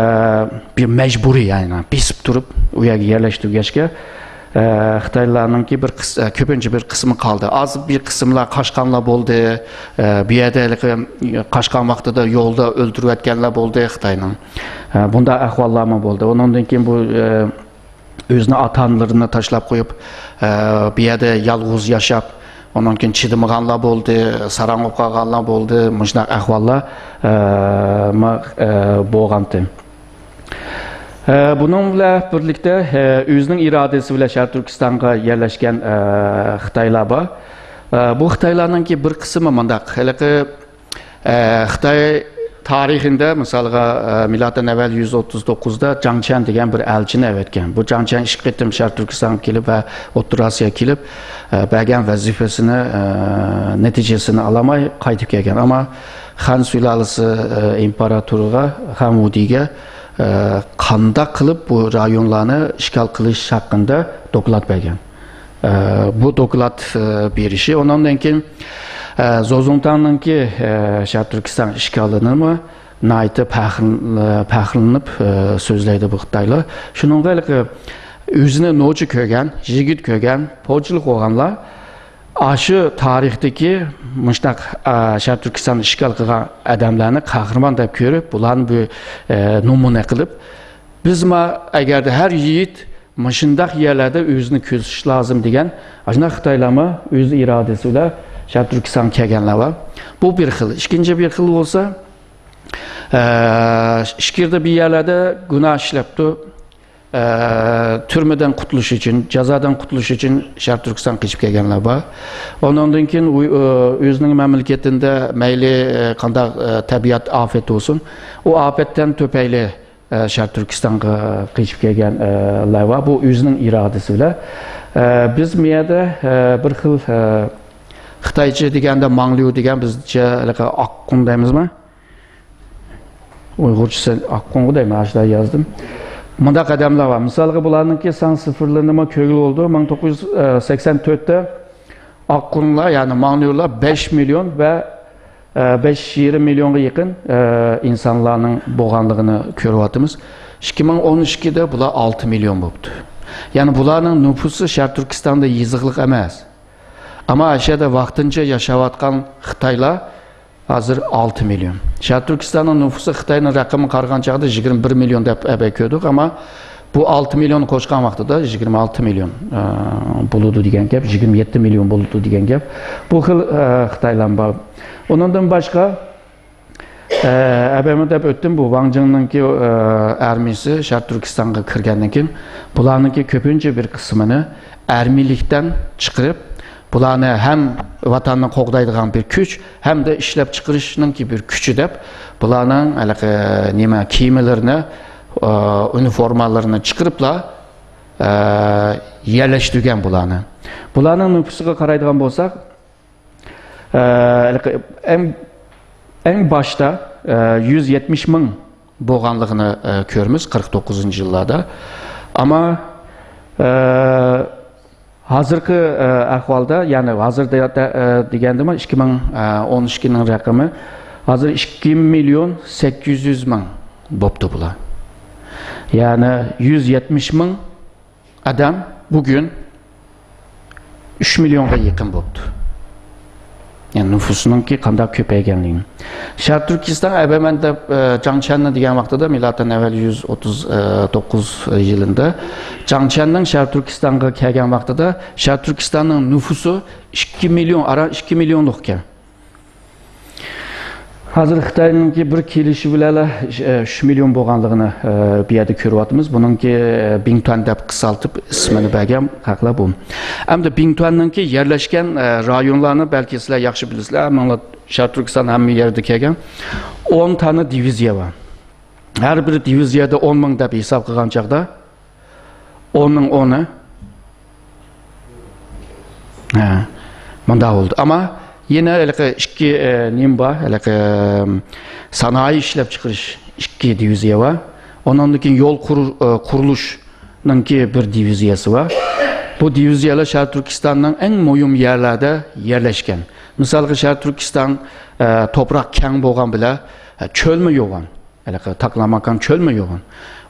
بىر مەجبۇرىي، يەنى بېسىپ تۇرۇپ ئۇ يەرگە يەرلەشتۈرگەچكە، ئە، خىتايلارنىڭكى بىر قىس-، ئە، كۆپىنچە بىر قىسمى قالدى. ئاز بىر قىسىملار قاچقانلار بولدى. ئە، بۇ يەردە ھېلىقى قاچقان ۋاقتىدا يولدا ئۆلتۈرۈۋەتكەنلەر بولدى خىتاينىڭ. ئە، بۇنداق ئەھۋاللارمۇ بولدى. ئۇنىڭدىن كېيىن بۇ، ئە، ئۆزىنىڭ ئاتا-ئانىلىرىنى تاشلاپ قويۇپ، ئە، بۇ يەردە يالغۇز ياشاپ، ئۇنىڭ كېيىن چىدىمىغانلار بولدى، ساراڭ بولۇپ قالغانلار بولدى، مۇشۇنداق ئەھۋاللار، ئە، ما-، ئە، بولغانتى. ئە، بۇنىڭ بىلەن بىرلىكتە، ئە، ئۆزىنىڭ ئىرادىسى بىلەن شەرقىي تۈركىستانغا يەرلەشكەن، ئە، خىتايلار بار. ئە، بۇ خىتايلارنىڭكى بىر قىسمى مۇنداق، ھېلىقى ئە، خىتاي تارىخىدا، مىسالغا، ئە، مىلادتىن ئەۋۋەل يۈز ئوتتۇز توققۇزدا جاڭ چيەن دېگەن بىر ئەلچىنى ئەۋەتكەن. بۇ جاڭ چيەن ئىككى قېتىم شەرقىي تۈركىستانغا كېلىپ ۋە ئوتتۇرا ئاسىياغا كېلىپ، ئە، بەرگەن ۋەزىپىسىنى، ئە، نەتىجىسىنى ئالالماي قايتىپ كەلگەن. ئەمما خەن سۇلالىسى، ئە، ئىمپېراتورىغا، خەن ۋۇدىگە، ئە، قانداق قىلىپ بۇ رايونلارنى ئىشغال قىلىش ھەققىدە دوكلات بەرگەن. ئە، بۇ دوكلات، ئە، بېرىشى، ئۇنىڭدىن كېيىن، ئە، زوزۇڭتاڭنىڭكى، ئە، شەرقىي تۈركىستان ئىشغالىنىمۇ ناھايىتى پەخىر-، ئە، پەخىرلىنىپ، ئە، سۆزلەيدۇ بۇ خىتايلار. شۇنىڭغا ھېلىقى ئۆزىنى نوچى كۆرگەن، يىگىت كۆرگەن، پوچىلىق بولغانلار ئاشۇ تارىختىكى مۇشۇنداق، ئە، شەرقىي تۈركىستاننى ئىشغال قىلغان ئادەملەرنى قەھرىمان دەپ كۆرۈپ، بۇلارنى بىر، ئە، نومۇنە قىلىپ، بىزمۇ ئەگەردە ھەر يىگىت مۇشۇنداق يەرلەردە ئۆزىنى كۆرسىتىش لازىم دېگەن، ئاشۇنداق خىتايلارمۇ ئۆز ئىرادىسى بىلەن شەرقىي تۈركىستانغا كەلگەنلەر بار. بۇ بىر خىل. ئىككىنچى بىر خىل بولسا، ئە، ئىچكىرىدە بىر يەرلەردە گۇناھ ئىشلەپتۇ. ئە، تۈرمىدىن قۇتۇلۇش ئۈچۈن، جازادىن قۇتۇلۇش ئۈچۈن شەرقىي تۈركىستانغا قېچىپ كەلگەنلەر بار. ئۇنىڭدىن كېيىن ئۇ، ئۆ-، ئۆزىنىڭ مەملىكىتىدە مەيلى، ئە، قانداق، ئە، تەبىئەت ئاپىتى بولسۇن، ئۇ ئاپەتتىن تۈپەيلى ئە، شەرقىي تۈركىستانغا قېچىپ كەلگەن، ئە، لەر بار. بۇ ئۆزىنىڭ ئىرادىسى بىلەن. ئە، بىز بۇ يەردە، ئە، بىر خىل، ئە، خىتايچە دېگەندە ماڭليۇ دېگەن، بىزچە ھېلىقى ئاققۇڭ دەيمىزمۇ؟ ئۇيغۇرچىسى ئاققۇڭغۇ دەيمەن، ئاشۇنداق يازدىم. مۇنداق ئادەملەر بار. مىسالغا، بۇلارنىڭكى سان سىفىرلىرىنىمۇ كۆرگىلى بولىدۇ. مىڭ توققۇز يۈز سەكسەن تۆتتە ئاققۇنلار، يەنى ماڭليۇلار بەش مىليون ۋە، ئە، بەش يېرىم مىليونغا يېقىن، ئە، ئىنسانلارنىڭ بولغانلىقىنى كۆرۈۋاتىمىز. ئىككى مىڭ ئون ئىككىدە بۇلار ئالتە مىليون بوپتۇ. يەنى بۇلارنىڭ نوپۇسى شەرقىي تۈركىستاندا يېزىقلىق ئەمەس. ئەمما ئاشۇ يەردە ۋاقتىنچە ياشاۋاتقان خىتايلار، ھازىر ئالتە مىليون. شەرقىي تۈركىستاننىڭ نوپۇسى خىتاينىڭ رەقىمىگە قارىغان چاغدا يىگىرمە بىر مىليون دەپ ئەبەي كۆردۇق، ئەمما بۇ ئالتە مىليوننى قوشقان ۋاقتىدا يىگىرمە ئالتە مىليون، ئە، بولىدۇ دېگەن گەپ، يىگىرمە يەتتە مىليون بولىدۇ دېگەن گەپ. بۇ خىل، ئە، خىتايلار بار. ئۇنىڭدىن باشقا، ئە، ئەبەيمۇ دەپ ئۆتتۈم، بۇ ۋاڭ جىڭنىڭكى، ئە، ئارمىيىسى شەرقىي تۈركىستانغا كىرگەندىن كېيىن، بۇلارنىڭكى كۆپىنچە بىر قىسمىنى ئارمىيىلىكتىن چىقىرىپ، بۇلارنى ھەم ۋاتاننى قوغدايدىغان بىر كۈچ، ھەمدە ئىشلەپچىقىرىشنىڭكى بىر كۈچى دەپ، بۇلارنىڭ ھېلىقى نېمە كىيىملىرىنى، ئۇنىفورمالىرىنى چىقىرىپلا، يەرلەشتۈرگەن بۇلارنى. بۇلارنىڭ نوپۇسىغا قارايدىغان بولساق، ھېلىقى ئەڭ، ئەڭ باشتا يۈز يەتمىش مىڭ بولغانلىقىنى كۆرىمىز قىرىق توققۇزىنچى يىللاردا. ئەمما ھازىرقى، ئە، ئەھۋالدا، يەنى ھازىر دە-، دە-، ئە، دېگەندىمۇ ئىككى مىڭ ئون ئىككىنىڭ رەقىمى، ھازىر ئىككى مىليون سەككىز يۈز مىڭ بوپتۇ بۇلار. يەنى يۈز يەتمىش مىڭ ئادەم بۈگۈن ئۈچ مىليونغا يېقىن بوپتۇ. يەنى نوپۇسنىڭكى قانداق كۆپەيگەنلىكىنى. شەرقىي تۈركىستان ئەبەمەن دەپ، ئە، جاڭ چيەننى دېگەن ۋاقتىدا، مىلادتىن ئەۋۋەل يۈز ئوتتۇز توققۇز يىلىندا جاڭ چيەننىڭ شەرقىي تۈركىستانغا كەلگەن ۋاقتىدا شەرقىي تۈركىستاننىڭ نوپۇسى ئىككى مىليون، ئاران ئىككى مىليونلۇق ئىكەن. ھازىر خىتاينىڭكى بىر كېلىشى بىلەنلا، ئە، ئۈچ مىليون بولغانلىقىنى، ئە، بۇ يەردە كۆرۈۋاتىمىز. بۇنىڭكى، ئە، بىڭتۈەن دەپ قىسقارتىپ ئىسمىنى بەرگەن خەقلەر بۇ. ئەمدى بىڭتۈەننىڭكى يەرلەشكەن، ئە، رايونلارنى بەلكى سىلەر ياخشى بىلىسىلەر. ھەممىڭلار شەرقىي تۈركىستان ھەممە يەردە كەلگەن. ئون دانە دىۋىزىيە بار. ھەر بىر دىۋىزىيەدە ئون مىڭ دەپ ھېساب قىلغان چاغدا، ئوننىڭ ئونى. ھە، مۇنداق بولدى. ئەمما يەنە ھېلىقى ئىككى، ئە، نېمە بار، ھېلىقى، ئەم، سانائىي ئىشلەپچىقىرىش ئىككى دىۋىزىيە بار. ئۇنىڭدىن كېيىن يول قۇر-، ئە، قۇرۇلۇشنىڭكى بىر دىۋىزىيەسى بار. بۇ دىۋىزىيەلەر شەرقىي تۈركىستاننىڭ ئەڭ مۇھىم يەرلەردە يەرلەشكەن. مىسالغا، شەرقىي تۈركىستان، ئە، توپراق كەڭ بولغان بىلەن، ئە، چۆلمۇ يوغان. ھېلىقى تاكلاماكان چۆلمۇ يوغان.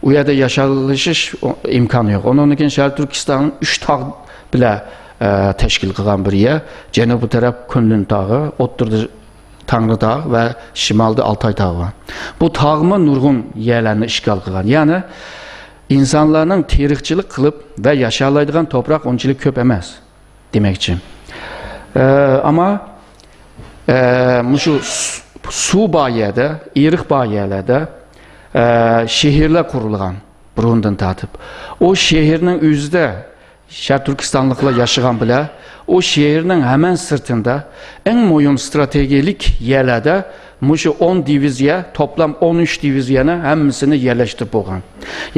ئۇ يەردە ياشالىشىش ئىمكانى يوق. ئۇنىڭدىن كېيىن شەرقىي تۈركىستان ئۈچ تاغ بىلەن، ئە، تەشكىل قىلغان بىر يەر. جەنۇبىي تەرەپ كۈنلۈن تاغى، ئوتتۇرىدا تەڭرى تاغ ۋە شىمالدا ئالتاي تاغى بار. بۇ تاغمۇ نۇرغۇن يەرلەرنى ئىشغال قىلغان. يەنى ئىنسانلارنىڭ تېرىقچىلىق قىلىپ ۋە ياشالايدىغان توپراق ئۇنچىلىك كۆپ ئەمەس. دېمەكچى. ئە، ئەمما، ئە، مۇشۇ سۇ، سۇ بار يەردە، ئېرىق بار يەرلەردە، ئە، شەھەرلەر قۇرۇلغان بۇرۇندىن تارتىپ. ئۇ شەھەرنىڭ ئۆزىدە شەرقىي تۈركىستانلىقلار ياشىغان بىلەن، ئۇ شەھەرنىڭ ھەمەن سىرتىندا ئەڭ مۇھىم ستراتېگىيەلىك يەرلەردە مۇشۇ ئون دىۋىزىيە، توپلام ئون ئۈچ دىۋىزىيەنى ھەممىسىنى يەرلەشتۈرۈپ بولغان.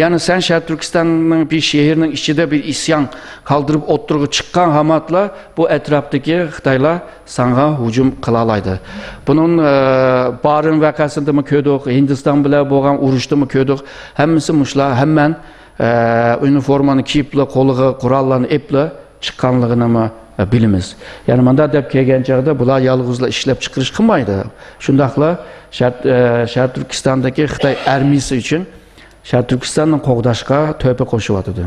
يەنى سەن شەرقىي تۈركىستاننىڭ بىر شەھىرىنىڭ ئىچىدە بىر ئىسيان قالدۇرۇپ ئوتتۇرىغا چىققان ھاماتلا بۇ ئەتراپتىكى خىتايلار ساڭا ھۇجۇم قىلالايدۇ. بۇنىڭ، ئە، بارىن ۋەقەسىدىمۇ كۆردۇق، ھىندىستان بىلەن بولغان ئۇرۇشتىمۇ كۆردۇق. ھەممىسى مۇشۇلار ھەممەن، ئە، ئۇنىفورمانى كىيىپلا، قولىغا قوراللارنى ئېپلا، چىققانلىقىنىمۇ بىلىمىز. يەنى مۇنداق دەپ كەلگەن چاغدا بۇلار يالغۇزلا ئىشلەپچىقىرىش قىلمايدۇ. شۇنداقلا شەرق، ئە، شەرقىي تۈركىستاندىكى خىتاي ئارمىيىسى ئۈچۈن شەرقىي تۈركىستاننى قوغداشقا تۆھپە قوشۇۋاتىدۇ.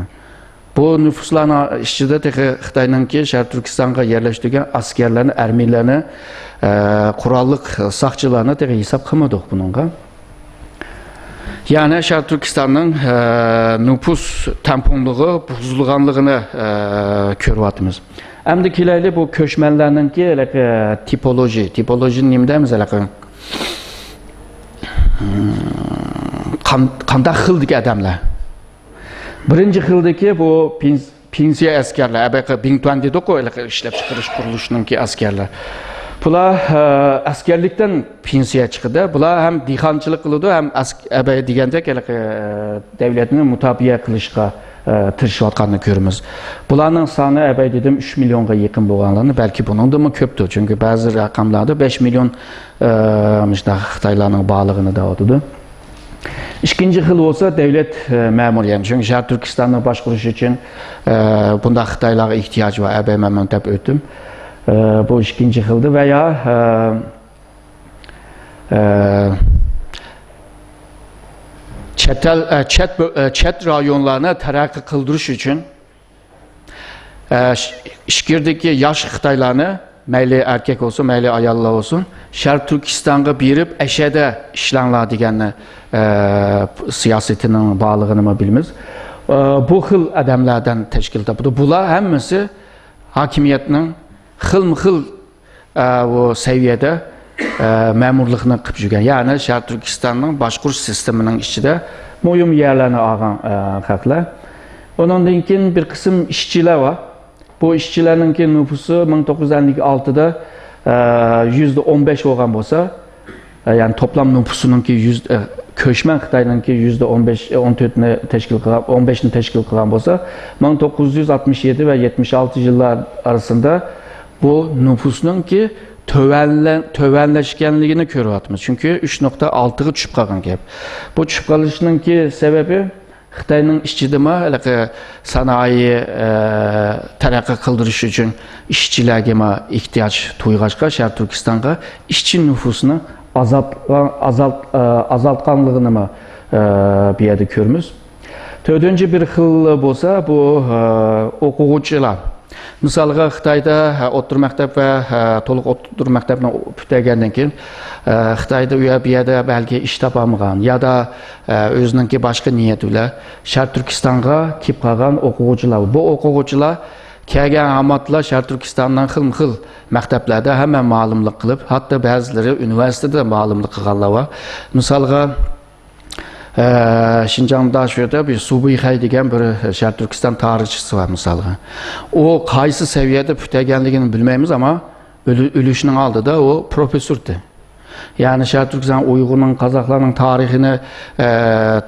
بۇ نوپۇسلارنىڭ ئىچىدە تېخى خىتاينىڭكى شەرقىي تۈركىستانغا يەرلەشتۈرگەن ئەسكەرلەرنى، ئارمىيىلەرنى، ئە، قوراللىق ساقچىلارنى تېخى ھېساب قىلمىدۇق بۇنىڭغا. يەنى شەرقىي تۈركىستاننىڭ، ئە، نوپۇس تەڭپۇڭلۇقى بۇزۇلغانلىقىنى، ئە، كۆرۈۋاتىمىز. ئەمدى كېلەيلى بۇ كۆچمەنلەرنىڭكى ھېلىقى تىپولوژى، تىپولوژىنى نېمە دەيمىز ھېلىقى؟ قان-، قانداق خىلدىكى ئادەملەر؟ بىرىنچى خىلدىكى بۇ پېنس-، پېنسىيە ئەسكەرلەر، ئەبەقى بىڭتۈەن دېدۇققۇ، ھېلىقى ئىشلەپچىقىرىش قۇرۇلۇشىنىڭكى ئەسكەرلەر. بۇلار، ئە، ئەسكەرلىكتىن پېنسىيە چىقىدۇ. بۇلار ھەم دېھقانچىلىق قىلىدۇ، ھەم ئەس-، ئەبەي دېگەندەك ھېلىقى، ئە، دەۋلەتنى مۇداپىئە قىلىشقا، ئە، تىرىشىۋاتقاننى كۆرىمىز. بۇلارنىڭ سانى ئەبەي دېدىم، ئۈچ مىليونغا يېقىن بولغانلارنى، بەلكى بۇنىڭدىنمۇ كۆپتۇ. چۈنكى بەزى رەقەملەردە بەش مىليون، ئە، مۇشۇنداق خىتايلارنىڭ بارلىقىنى دەۋاتىدۇ. ئىككىنچى خىل بولسا دەۋلەت، ئە، مەمۇرى، يەنى چۈنكى شەرقىي تۈركىستاننى باشقۇرۇش ئۈچۈن، ئە، بۇنداق خىتايلارغا ئېھتىياج بار، ئەبەي مەمۇر دەپ ئۆتتۈم. ئە، بۇ ئىككىنچى خىلدا ۋە يا، ئە، ئە، چەت ئەل، ئە، چەت بۆ-، ئە، چەت رايونلارنى تەرەققىي قىلدۇرۇش ئۈچۈن، ئە، ئىچ-، ئىچكىرىدىكى ياش خىتايلارنى مەيلى ئەركەك بولسۇن، مەيلى ئاياللار بولسۇن، شەرقىي تۈركىستانغا بېرىپ، ئەشەدە ئىشلەڭلار دېگەن، ئە، سىياسىتىنىڭ بارلىقىنىمۇ بىلىمىز. ئە، بۇ خىل ئادەملەردىن تەشكىل تاپىدۇ. بۇلار ھەممىسى ھاكىمىيەتنىڭ خىلمۇ خىل، ئە، بۇ سەۋىيەدە، ئە، مەمۇرلۇقنى قىلىپ يۈرگەن. يەنى شەرقىي تۈركىستاننىڭ باشقۇرۇش سىستېمىنىڭ ئىچىدە مۇھىم يەرلەرنى ئالغان، ئە، خەقلەر. ئۇنىڭدىن كېيىن بىر قىسىم ئىشچىلار بار. بۇ ئىشچىلەرنىڭكى نوپۇسى مىڭ توققۇز يۈز ئەللىك ئالتىدا، ئە، يۈزدە ئون بەش بولغان بولسا، ئە، يەنى توپلام نوپۇسىنىڭكى يۈز، ئە، كۆچمەن خىتاينىڭكى يۈزدە ئون بەش، ئون تۆتنى تەشكىل قىلغان، ئون بەشنى تەشكىل قىلغان بولسا، مىڭ توققۇز يۈز ئاتمىش يەتتە ۋە يەتمىش ئالتە يىللار ئارىسىدا بۇ نوپۇسنىڭكى تۆۋەنلە-، تۆۋەنلەشكەنلىكىنى كۆرۈۋاتىمىز. چۈنكى ئۈچ نۇقتا ئالتىغا چۈشۈپ قالغان گەپ. بۇ چۈشۈپ قېلىشنىڭكى سەۋەبى خىتاينىڭ ئىچىدىمۇ ھېلىقى سانائەت، ئە، تەرەققىي قىلدۇرۇش ئۈچۈن ئىشچىلەرگىمۇ ئېھتىياج تۇيغاچقا، شەرقىي تۈركىستانغا ئىشچى نوپۇسنى ئازالت-، ئازالت-، ئە، ئازالتقانلىقىنىمۇ، ئە، بۇ يەردە كۆرىمىز. تۆتىنچى بىر خىل بولسا، بۇ، ئە، ئوقۇغۇچىلار. مىسالغا، خىتايدا، ھە، ئوتتۇرا مەكتەپ ۋە، ھە، تولۇق ئوتتۇرا مەكتەپنى پۈتتۈرگەندىن كېيىن، ئە، خىتايدا ئۇ يەر، بۇ يەردە بەلكى ئىش تاپالمىغان يادا، ئە، ئۆزىنىڭكى باشقا نىيەت بىلەن شەرقىي تۈركىستانغا كېلىپ قالغان ئوقۇغۇچىلار. بۇ ئوقۇغۇچىلار كەلگەن ھاماتلا شەرقىي تۈركىستاننىڭ خىلمۇ خىل مەكتەپلەردە ھەممە مۇئەللىملىك قىلىپ، ھەتتا بەزىلىرى ئۇنىۋېرسىتېتتا مۇئەللىملىك قىلغانلار بار. مىسالغا، ئە، شىنجاڭدا شۇ يەردە بىر سۇبۇي خەي دېگەن بىر شەرقىي تۈركىستان تارىخچىسى بار مىسالغا. ئۇ قايسى سەۋىيەدە پۈتتۈرگەنلىكىنى بىلمەيمىز، ئەمما ئۆلۈ-، ئۆلۈشنىڭ ئالدىدا ئۇ پروفېسسورتى. يەنى شەرقىي تۈركىستان ئۇيغۇرنىڭ، قازاقلارنىڭ تارىخىنى، ئە،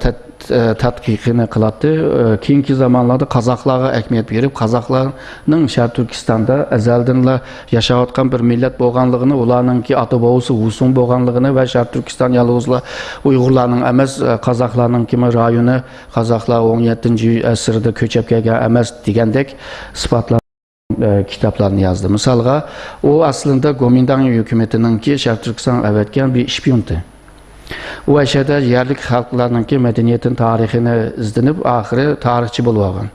تەت-، ئە، تەتقىقىنى قىلاتتى. ئە، كېيىنكى زامانلاردا قازاقلارغا ئەھمىيەت بېرىپ، قازاقلارنىڭ شەرقىي تۈركىستاندا ئەزەلدىنلا ياشاۋاتقان بىر مىللەت بولغانلىقىنى، ئۇلارنىڭكى ئاتا بوۋىسى ۋۇسۇڭ بولغانلىقىنى ۋە شەرقىي تۈركىستان يالغۇزلا ئۇيغۇرلارنىڭ ئەمەس، ئە، قازاقلارنىڭكىمۇ رايونى، قازاقلار ئون يەتتىنچى ئەسىردە كۆچۈپ كەلگەن ئەمەس دېگەندەك ئىسپاتلار، ئە، كىتابلارنى يازدى. مىسالغا، ئۇ ئەسلىدە گومىنداڭ ھۆكۈمىتىنىڭكى شەرقىي تۈركىستانغا ئەۋەتكەن بىر شپىيونتى. ئۇ ئەشەدە يەرلىك خەلقلەرنىڭكى مەدەنىيىتىنى، تارىخىنى ئىزدىنىپ، ئاخىرى تارىخچى بولۇپ ئالغان.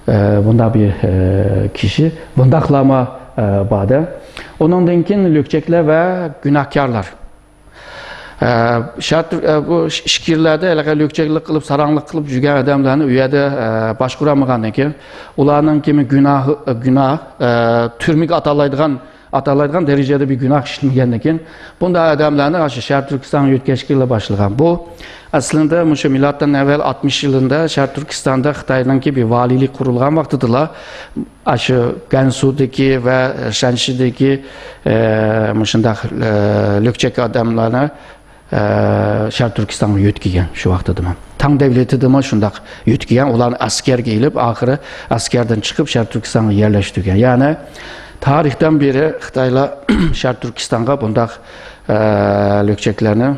ئە، بۇنداق بىر، ئە، كىشى، بۇنداقلارمۇ، ئە، باردى. ئۇنىڭدىن كېيىن لۆكچەكلەر ۋە گۇناھكارلار. ئە، شەرت، ئە، بۇ ئىچكىرىلەردە ھېلىقى لۆكچەكلىك قىلىپ، ساراڭلىق قىلىپ يۈرگەن ئادەملەرنى ئۇ يەردە، ئە، باشقۇرالمىغاندىن كېيىن، ئۇلارنىڭ كىمى گۇناھى، گۇناھ، ئە، تۈرمىگە ئاتالايدىغان، ئاتالايدىغان دەرىجىدە بىر گۇناھ ئىشلىمىگەندىن كېيىن، بۇنداق ئادەملەرنى ئاشۇ شەرقىي تۈركىستانغا يۆتكەشكىلى باشلىغان. بۇ ئەسلىدە مۇشۇ مىلادتىن ئەۋۋەل ئاتمىش يىلىدا شەرقىي تۈركىستاندا خىتاينىڭكى بىر ۋالىيلىك قۇرۇلغان ۋاقتىدىلا، ئاشۇ گەنسۇدىكى ۋە شەنشىدىكى، ئە، مۇشۇنداق، ئە، لۆكچەك ئادەملەرنى، ئە، شەرقىي تۈركىستانغا يۆتكىگەن شۇ ۋاقتىدىمۇ. تاڭ دەۋلىتىدىمۇ شۇنداق يۆتكىگەن، ئۇلارنى ئەسكەرگە ئېلىپ، ئاخىرى ئەسكەردىن چىقىپ شەرقىي تۈركىستانغا يەرلەشتۈرگەن. يەنى تارىختىن بېرى خىتايلار شەرقىي تۈركىستانغا بۇنداق، ئە، لۆكچەكلەرنى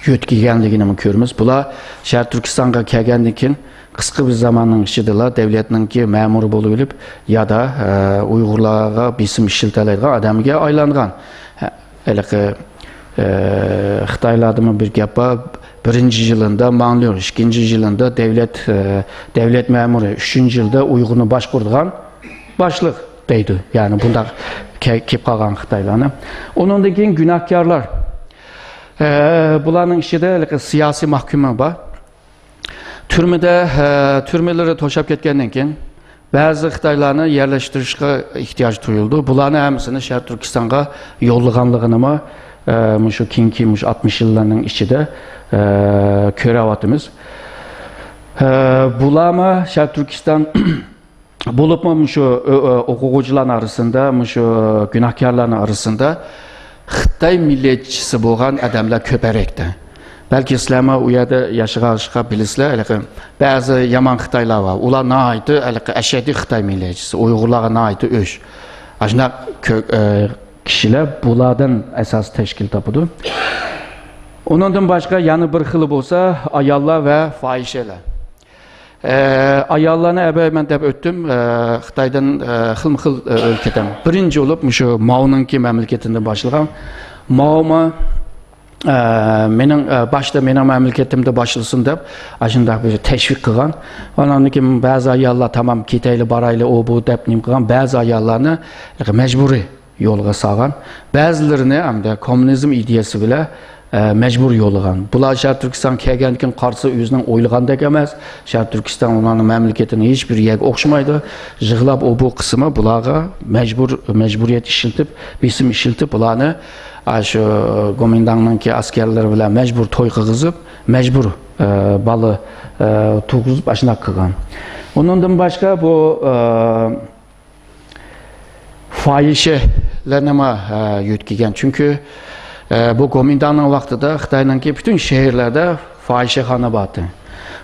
يۆتكىگەنلىكىنىمۇ كۆرىمىز. بۇلار شەرقىي تۈركىستانغا كەلگەندىن كېيىن قىسقا بىر زاماننىڭ ئىچىدىلا دەۋلەتنىڭكى مەمۇرى بولۇۋېلىپ، يادا، ئە، ئۇيغۇرلارغا بېسىم ئىشلىتەلەيدىغان ئادەمگە ئايلانغان. ھە، ھېلىقى، ئە، خىتايلاردىمۇ بىر گەپ بار، بىرىنچى يىلىندا ماڭليۇر، ئىككىنچى يىلىندا دەۋلەت، ئە، دەۋلەت مەمۇرى، ئۈچىنچى يىلدا ئۇيغۇرنى باشقۇرىدىغان باشلىق دەيدۇ. يەنى بۇنداق كە-، كېلىپ قالغان خىتايلارنى. ئۇنىڭدىن كېيىن گۇناھكارلار. ئە، بۇلارنىڭ ئىچىدە ھېلىقى سىياسىي مەھكۇمى بار. تۈرمىدە، ئە، تۈرمىلىرى توشاپ كەتكەندىن كېيىن، بەزى خىتايلارنى يەرلەشتۈرۈشكە ئېھتىياج تۇيۇلدى. بۇلارنى ھەممىسىنى شەرقىي تۈركىستانغا يوللىغانلىقىنىمۇ، ئە، مۇشۇ كېيىنكى، مۇشۇ ئاتمىش يىللارنىڭ ئىچىدە، ئە، كۆرۈۋاتىمىز. ئە، بۇلارمۇ شەرقىي تۈركىستان بولۇپمۇ مۇشۇ ئۆ-، ئۆ-، ئوقۇغۇچىلارنىڭ ئارىسىدا، مۇشۇ گۇناھكارلارنىڭ ئارىسىدا خىتاي مىللەتچىسى بولغان ئادەملەر كۆپرەكتە. بەلكى سىلەرمۇ ئۇ يەردە ياشىغاچقا بىلىسىلەر، ھېلىقى بەزى يامان خىتايلار بار. ئۇلار ناھايىتى ھېلىقى ئەشەددىي خىتاي مىللەتچىسى، ئۇيغۇرلارغا ناھايىتى ئۆچ. ئاشۇنداق كۆ-، ئە، كىشىلەر بۇلاردىن ئاساس تەشكىل تاپىدۇ. ئۇنىڭدىن باشقا يەنە بىر خىلى بولسا ئاياللار ۋە فاھىشەلەر. ئە، ئاياللارنى ئەۋەل مەن دەپ ئۆتتۈم، ئە، خىتايدىن، ئە، خىلمۇ خىل، ئە، ئۆلكىدىن. بىرىنچى بولۇپ مۇشۇ ماۋنىڭكى مەملىكىتىدىن باشلىغان. ماۋمۇ، ئە، مېنىڭ، ئە، باشتا مېنىڭ مەملىكىتىمدە باشلىسۇن دەپ، ئاشۇنداق بىر تەشۋىق قىلغان. ئاندىن كېيىن بەزى ئاياللار تامام كېتەيلى، بارايلى، ئۇ بۇ دەپ نېمە قىلغان. بەزى ئاياللارنى مەجبۇرىي يولغا سالغان. بەزىلىرىنى ئەمدى كوممۇنىزم ئىدىيەسى بىلەن، ئە، مەجبۇر يوللىغان. بۇلار شەرقىي تۈركىستانغا كەلگەندىن كېيىن قارىسا ئۆزىنىڭ ئويلىغاندەك ئەمەس. شەرقىي تۈركىستان ئۇلارنىڭ مەملىكىتىنىڭ ھېچ بىر يەرگە ئوخشىمايدۇ. يىغلاپ ئۇ بۇ قىسمى بۇلارغا مەجبۇر، مەجبۇرىيەت ئىشلىتىپ، بېسىم ئىشلىتىپ، بۇلارنى، ئە، شۇ گومىنداڭنىڭكى ئەسكەرلىرى بىلەن مەجبۇر توي قىلغۇزۇپ، مەجبۇر، ئە، بالا، ئە، تۇغۇزۇپ ئاشۇنداق قىلغان. ئۇنىڭدىن باشقا بۇ، ئە، فاھىشىلەرنىمۇ، ئە، يۆتكىگەن. چۈنكى، ئە، بۇ گومىنداڭنىڭ ۋاقتىدا خىتاينىڭكى پۈتۈن شەھەرلەردە فاھىشەخانا بار ئىدى.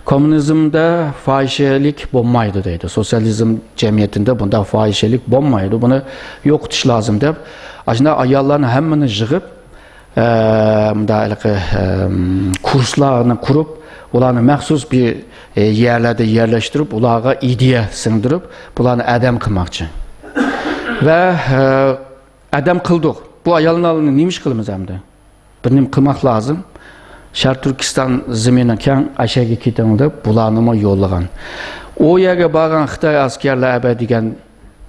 كوممۇنىزمدا فاھىشىلىك بولمايدۇ دەيدۇ. سوتسىيالىزم جەمئىيىتىدە بۇنداق فاھىشىلىك بولمايدۇ. بۇنى يوقىتىش لازىم دەپ، ئاشۇنداق ئاياللارنى ھەممىنى يىغىپ، ئە، مۇنداق ھېلىقى، ئەم، كۇرسلارنى قۇرۇپ، ئۇلارنى مەخسۇس بىر، ئە، يەرلەردە يەرلەشتۈرۈپ، ئۇلارغا ئىدىيە سىڭدۈرۈپ، بۇلارنى ئادەم قىلماقچى. ۋە، ئە، ئادەم قىلدۇق. بۇ ئاياللارنى نېمە ئىش قىلىمىز ئەمدى؟ بىر نېمە قىلماق لازىم. شەرقىي تۈركىستان زېمىنى كەڭ، ئەشەگە كېتىڭ دەپ، بۇلارنىمۇ يوللىغان. ئۇ يەرگە بارغان خىتاي ئەسكەرلەر، ئەبە دېگەن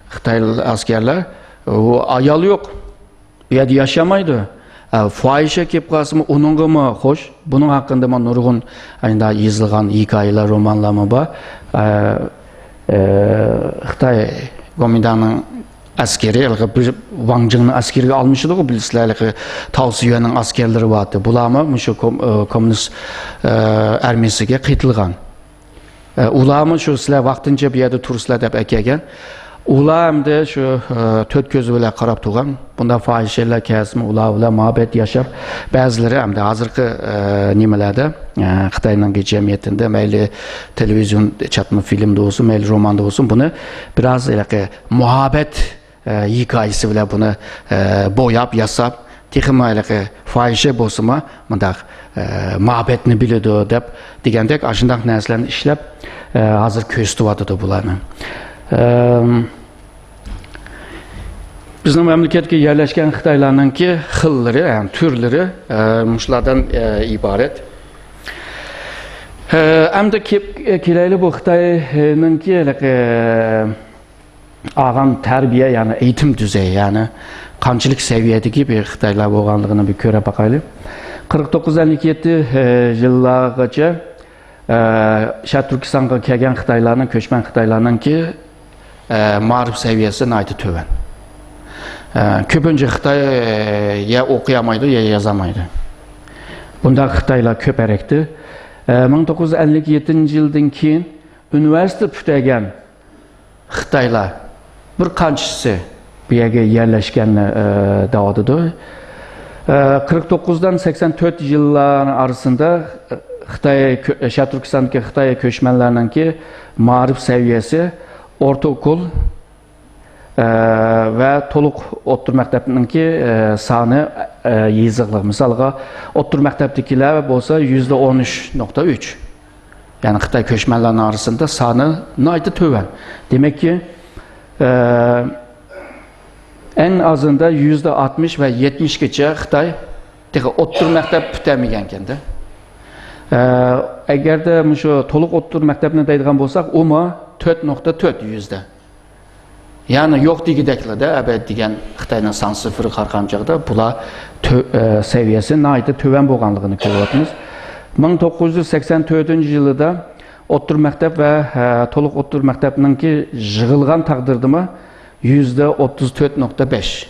خىتاي ئەسكەرلەر، ئۇ ئايال يوق. ئۇ يەردە ياشىيالمايدۇ. ئە، فاھىشە كېلىپ قالسىمۇ، ئۇنىڭغىمۇ خوش. بۇنىڭ ھەققىدە مانا نۇرغۇن ئاينىدا يېزىلغان ھېكايىلەر، رومانلارمۇ بار. ئە، ئە، خىتاي گومىنداڭنىڭ ئەسكىرى، ھېلىقى بىر ۋاڭ جىڭنىڭ ئەسكىرىگە ئالمىشىدىغۇ، بىلىسىلەر، ھېلىقى تاۋ سۈيۈەننىڭ ئەسكەرلىرى بارتى. بۇلارمۇ مۇشۇ كوم-، ئە، كوممۇنىست، ئە، ئارمىيىسىگە قېتىلغان. ئە، ئۇلارمۇ شۇ سىلەر ۋاقتىنچە بۇ يەردە تۇرىسىلەر دەپ ئەكەلگەن. ئۇلار ئەمدى شۇ، ئە، تۆت كۆزى بىلەن قاراپ تۇرغان. بۇنداق فاھىشىلەر كەلسىمۇ، ئۇلار بىلەن مۇھەببەت ياشاپ، بەزىلىرى ئەمدى ھازىرقى، ئە، نېمىلەردە، ئە، خىتاينىڭ جەمئىيىتىدە مەيلى تېلېۋىزىيون چاتما فىلىمدا بولسۇن، مەيلى روماندا بولسۇن، بۇنى بىراز ھېلىقى مۇھەببەت ئە، ھېكايىسى بىلەن بۇنى، ئە، بوياپ، ياساپ، تېخىمۇ ھېلىقى فاھىشە بولسىمۇ، مۇنداق، ئە، مۇھەببەتنى بىلىدۇ دەپ دېگەندەك، ئاشۇنداق نەرسىلەرنى ئىشلەپ، ئە، ھازىر كۆرسىتىۋاتىدۇ بۇلارنى. ئەم، بىزنىڭ مەملىكەتكە يەرلەشكەن خىتايلارنىڭكى خىللىرى، يەنى تۈرلىرى، ئە، مۇشۇلاردىن، ئە، ئىبارەت. ئە، ئەمدى كېلىپ، كېلەيلى بۇ خىتاينىڭكى ھېلىقى ئالغان تەربىيە، يەنى ئېيتىم دۈزەي، يەنى قانچىلىك سەۋىيەدىكى بىر خىتايلار بولغانلىقىنى بىر كۆرۈپ باقايلى. قىرىق توققۇز ئەللىك يەتتە، ئە، يىللارغىچە، ئە، شەرقىي تۈركىستانغا كەلگەن خىتايلارنىڭ، كۆچمەن خىتايلارنىڭكى، ئە، مائارىپ سەۋىيەسى ناھايىتى تۆۋەن. ئە، كۆپىنچە خىتاي، ئە، يا ئوقۇيالمايدۇ، يا يازالمايدۇ. بۇنداق خىتايلار كۆپ ھەرەكتە. ئە، مىڭ توققۇز يۈز ئەللىك يەتتىنچى يىلدىن كېيىن ئۇنىۋېرسىتېت پۈتتۈرگەن خىتايلار بىر قانچىسى بۇ يەرگە يەرلەشكەننى، ئە، دەۋاتىدۇ. ئە، قىرىق توققۇزدىن سەكسەن تۆت يىللار ئارىسىندا خىتاي كۆ-، شەرقىي تۈركىستاندىكى خىتاي كۆچمەنلەرنىڭكى مائارىپ سەۋىيەسى ئورتاوكۇل، ئە، ۋە تولۇق ئوتتۇرا مەكتەپنىڭكى، ئە، سانى، ئە، يېزىقلىق. مىسالغا، ئوتتۇرا مەكتەپتىكىلەر بولسا يۈزدە ئون ئۈچ نۇقتا ئۈچ. يەنى خىتاي كۆچمەنلەرنىڭ ئارىسىدا سانى ناھايىتى تۆۋەن. دېمەككى، ئە، ئەڭ ئازىندا يۈزدە ئاتمىش ۋە يەتمىشكىچە خىتاي تېخى ئوتتۇرا مەكتەپ پۈتەلمىگەنكەندە. ئە، ئەگەردە مۇشۇ تولۇق ئوتتۇرا مەكتەپنى دەيدىغان بولساق، ئۇمۇ تۆت نۇقتا تۆت يۈزدە. يەنى يوق دېگۈدەكلا-دە، ئەبەد دېگەن خىتاينىڭ سان سىفىرىغا قارىغان چاغدا بۇلار تۆ-، ئە، سەۋىيەسى ناھايىتى تۆۋەن بولغانلىقىنى كۆرۈۋاتىمىز. مىڭ توققۇز يۈز سەكسەن تۆتىنچى يىلىدا ئوتتۇرا مەكتەپ ۋە، ئە، تولۇق ئوتتۇرا مەكتەپنىڭكى يىغىلغان تەقدىردىمۇ يۈزدە ئوتتۇز تۆت نۇقتا بەش.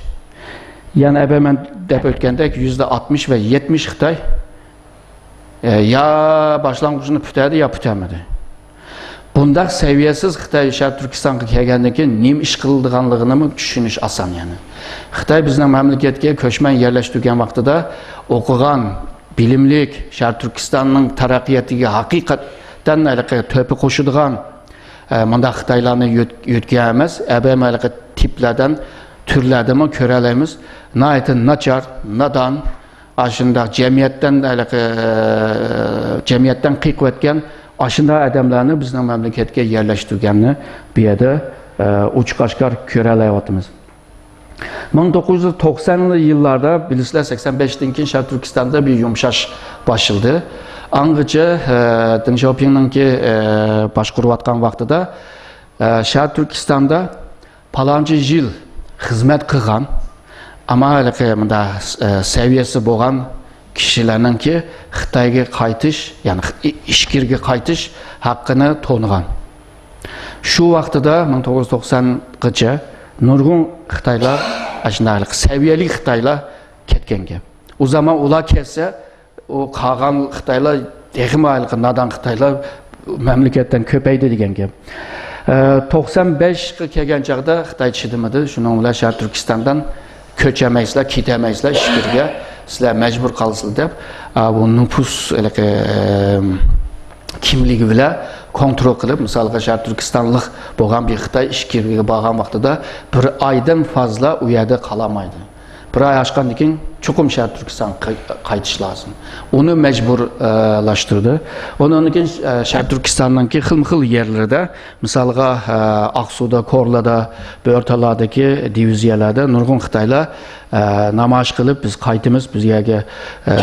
يەنى ئەبە مەن دەپ ئۆتكەندەك، يۈزدە ئاتمىش ۋە يەتمىش خىتاي، ئە، يا باشلانغۇچنى پۈتەدى، يا پۈتەلمىدى. بۇنداق سەۋىيەسىز خىتاي شەرقىي تۈركىستانغا كەلگەندىن كېيىن نېمە ئىش قىلىدىغانلىقىنىمۇ چۈشىنىش ئاسان يەنى. خىتاي بىزنىڭ مەملىكەتكە كۆچمەن يەرلەشتۈرگەن ۋاقتىدا ئوقۇغان، بىلىملىك، شەرقىي تۈركىستاننىڭ تەرەققىياتىغا ھەقىقەتەن ھېلىقى تۆھپە قوشىدىغان، ئە، مۇنداق خىتايلارنى يۆت-، يۆتكىگەن ئەمەس. ئەبەم ھېلىقى تىپلەردىن، تۈرلەردىنمۇ كۆرەلەيمىز. ناھايىتى ناچار، نادان، ئاشۇنداق جەمئىيەتتىن ھېلىقى، ئە، جەمئىيەتتىن قېقىۋەتكەن ئاشۇنداق ئادەملەرنى بىزنىڭ مەملىكەتكە يەرلەشتۈرگەننى بۇ يەردە، ئە، ئوچۇق ئاشكارا كۆرەلەيۋاتىمىز. مىڭ توققۇز يۈز توقسانىنچى يىللاردا، بىلىسىلەر، سەكسەن بەشتىن كېيىن شەرقىي تۈركىستاندا بىر يۇمشاش باشلىدى. ئاڭغىچە، ئە، دېڭ شياۋپىڭنىڭكى، ئە، باشقۇرۇۋاتقان ۋاقتىدا، ئە، شەرقىي تۈركىستاندا پالانچى يىل خىزمەت قىلغان، ئەمما ھېلىقى مۇنداق، ئە، سەۋىيەسى بولغان كىشىلەرنىڭكى خىتايغا قايتىش، يەنى ئىچكىرىگە قايتىش ھەققىنى تونۇغان. شۇ ۋاقتىدا مىڭ توققۇز يۈز توقسانغىچە نۇرغۇن خىتايلار، ئاشۇنداق ھېلىقى سەۋىيەلىك خىتايلار كەتكەنكەن. ئۇ زامان ئۇلار كەتسە، ئۇ قالغان خىتايلار تېخىمۇ ھېلىقى نادان خىتايلار مەملىكەتتىن كۆپەيدى دېگەن گەپ. ئە، توقسان بەشكە كەلگەن چاغدا خىتاي چىدىمىدى. شۇنىڭ بىلەن شەرقىي تۈركىستاندىن كۆچەلمەيسىلەر، كېتەلمەيسىلەر ئىچكىرىگە، سىلەر مەجبۇر قالىسىلەر دەپ، ئە، بۇ نوپۇس ھېلىقى، ئە، كىملىكى بىلەن كونترول قىلىپ، مىسالغا شەرقىي تۈركىستانلىق بولغان بىر خىتاي ئىچكىرىگە بارغان ۋاقتىدا بىر ئايدىن فازلا ئۇ يەردە قالالمايدۇ. بىر ئاي ئاشقاندىن كېيىن چوقۇم شەرقىي تۈركىستانغا قاي-، قايتىش لازىم. ئۇنى مەجبۇر، ئە، لاشتۇردى. ئۇنىڭدىن كېيىن، ئە، شەرقىي تۈركىستاننىڭكى خىلمۇ خىل يەرلىرىدە، مىسالغا، ئە، ئاقسۇدا، كورلىدا، بۆرتالاردىكى دىۋىزىيەلەردە نۇرغۇن خىتايلار، ئە، نامايىش قىلىپ، بىز قايتىمىز، بىز يەرگە، ئە،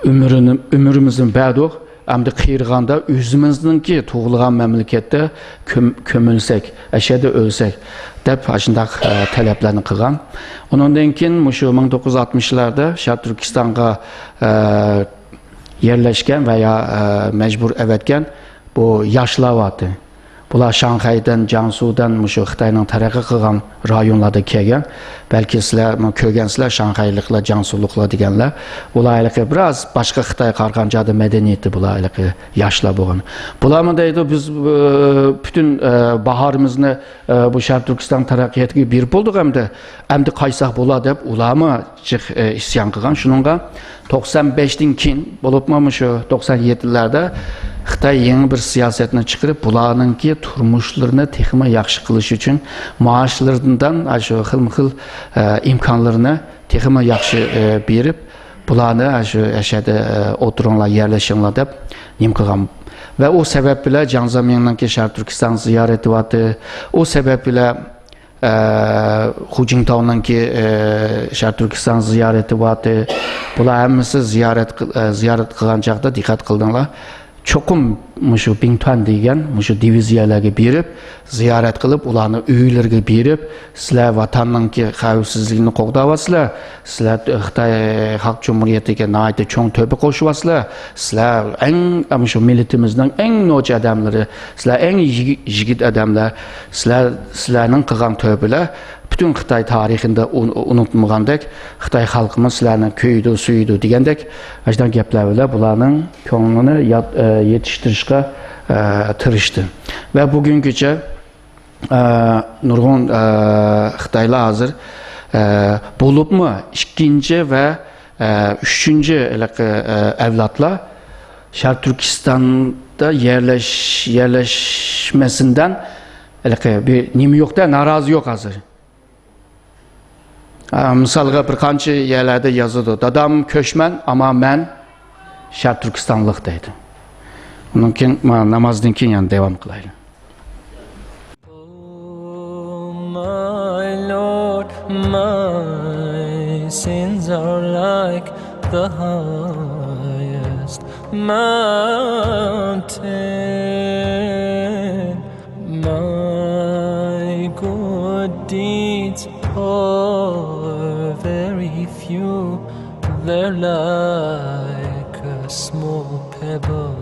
ئۆمرىنى، ئۆمرىمىزنى بەردۇق. ئەمدى قېرىغاندا ئۆزىمىزنىڭكى تۇغۇلغان مەملىكەتتە كۆم-، كۆمۈلسەك، ئەشەدە ئۆلسەك، دەپ ئاشۇنداق، ئە، تەلەپلەرنى قىلغان. ئۇنىڭدىن كېيىن مۇشۇ مىڭ توققۇز يۈز ئاتمىشلاردا شەرقىي تۈركىستانغا، ئە، يەرلەشكەن ۋە يا، ئە، مەجبۇر ئەۋەتكەن بۇ ياشلار بارتى. بۇلار شاڭخەيدىن، جياڭسۇدىن، مۇشۇ خىتاينىڭ تەرەققىي قىلغان رايونلاردا كەلگەن. بەلكى سىلەر مۇ-، كۆرگەنسىلەر، شاڭخەيلىقلار، جياڭسۇلۇقلار دېگەنلەر. ئۇلار ھېلىقى بىراز باشقا خىتايغا قارىغان جادا مەدەنىيىتى بۇلار ھېلىقى ياشلار بولغان. بۇلارمۇ دەيدۇ، بىز، ئە، پۈتۈن، ئە، باھارىمىزنى، ئە، بۇ شەرقىي تۈركىستان تەرەققىياتىغا بېرىپ بولدۇق ئەمدى. ئەمدى قايتساق بولا دەپ ئۇلارمۇ جىق، ئە، ئىسيان قىلغان. شۇنىڭغا توقسان بەشتىن كېيىن، بولۇپمۇ مۇشۇ توقسان يەتتىلەردە خىتاي يېڭى بىر سىياسەتنى چىقىرىپ، بۇلارنىڭكى تۇرمۇشلىرىنى تېخىمۇ ياخشى قىلىش ئۈچۈن مائاشلىرىدىن ئاشۇ خىلمۇ خىل، ئە، ئىمكانلىرىنى تېخىمۇ ياخشى، ئە، بېرىپ، بۇلارنى ئاشۇ ئەشەدە، ئە، ئولتۇرۇڭلار، يەرلىشىڭلار دەپ نېمە قىلغان. ۋە ئۇ سەۋەب بىلەن جياڭ زېمىڭنىڭكى شەرقىي تۈركىستان زىيارىتى بارتى. ئۇ سەۋەب بىلەن ئە، خۇ جىنتاۋنىڭكى، ئە، شەرقىي تۈركىستان زىيارىتى بارتى. بۇلار ھەممىسى زىيارەت قىل-، ئە، زىيارەت قىلغان چاغدا دىققەت قىلدىڭلار. چوقۇم مۇشۇ بىڭتۈەن دېگەن مۇشۇ دىۋىزىيەلەرگە بېرىپ، زىيارەت قىلىپ، ئۇلارنىڭ ئۆيلىرىگە بېرىپ، سىلەر ۋاتاننىڭكى خەۋپسىزلىكىنى قوغداۋاتىسىلەر، سىلەر خىتاي خەلق جۇمھۇرىيىتىگە ناھايىتى چوڭ تۆھپە قوشۇۋاتىسىلەر، سىلەر ئەڭ، مۇشۇ مىللىتىمىزنىڭ ئەڭ نوچى ئادەملىرى، سىلەر ئەڭ يىگىت، يىگىت ئادەملەر، سىلەر، سىلەرنىڭ قىلغان تۆھپىلەر پۈتۈن خىتاي تارىخىدا ئۇن-، ئۇنتۇلمىغاندەك، خىتاي خەلقىمۇ سىلەرنى كۆيىدۇ، سۆيىدۇ دېگەندەك، ئاشۇنداق گەپلەر بىلەن بۇلارنىڭ كۆڭلىنى يات-، ئە، يېتىشتۈرۈشكە، ئە، تىرىشتى. ۋە بۈگۈنگىچە، ئە، نۇرغۇن، ئە، خىتايلار ھازىر، ئە، بولۇپمۇ ئىككىنچى ۋە، ئە، ئۈچىنچى ھېلىقى، ئە، ئەۋلادلار شەرقىي تۈركىستاندا يەرلەش-، يەرلەشمەسىندىن ھېلىقى بىر نېمە يوق-دە، نارازى يوق ھازىر. ئە، مىسالغا بىر قانچە يەرلەردە يازىدۇ، «دادام كۆچمەن، ئەمما مەن شەرقىي تۈركىستانلىق» دەيدۇ. ئۇنىڭ كېيىن، ما-، نامازدىن كېيىن يەنە داۋام قىلايلى. Oh, my Lord, my sins are like the highest mountain. My good deeds are very few. They're like a small pebble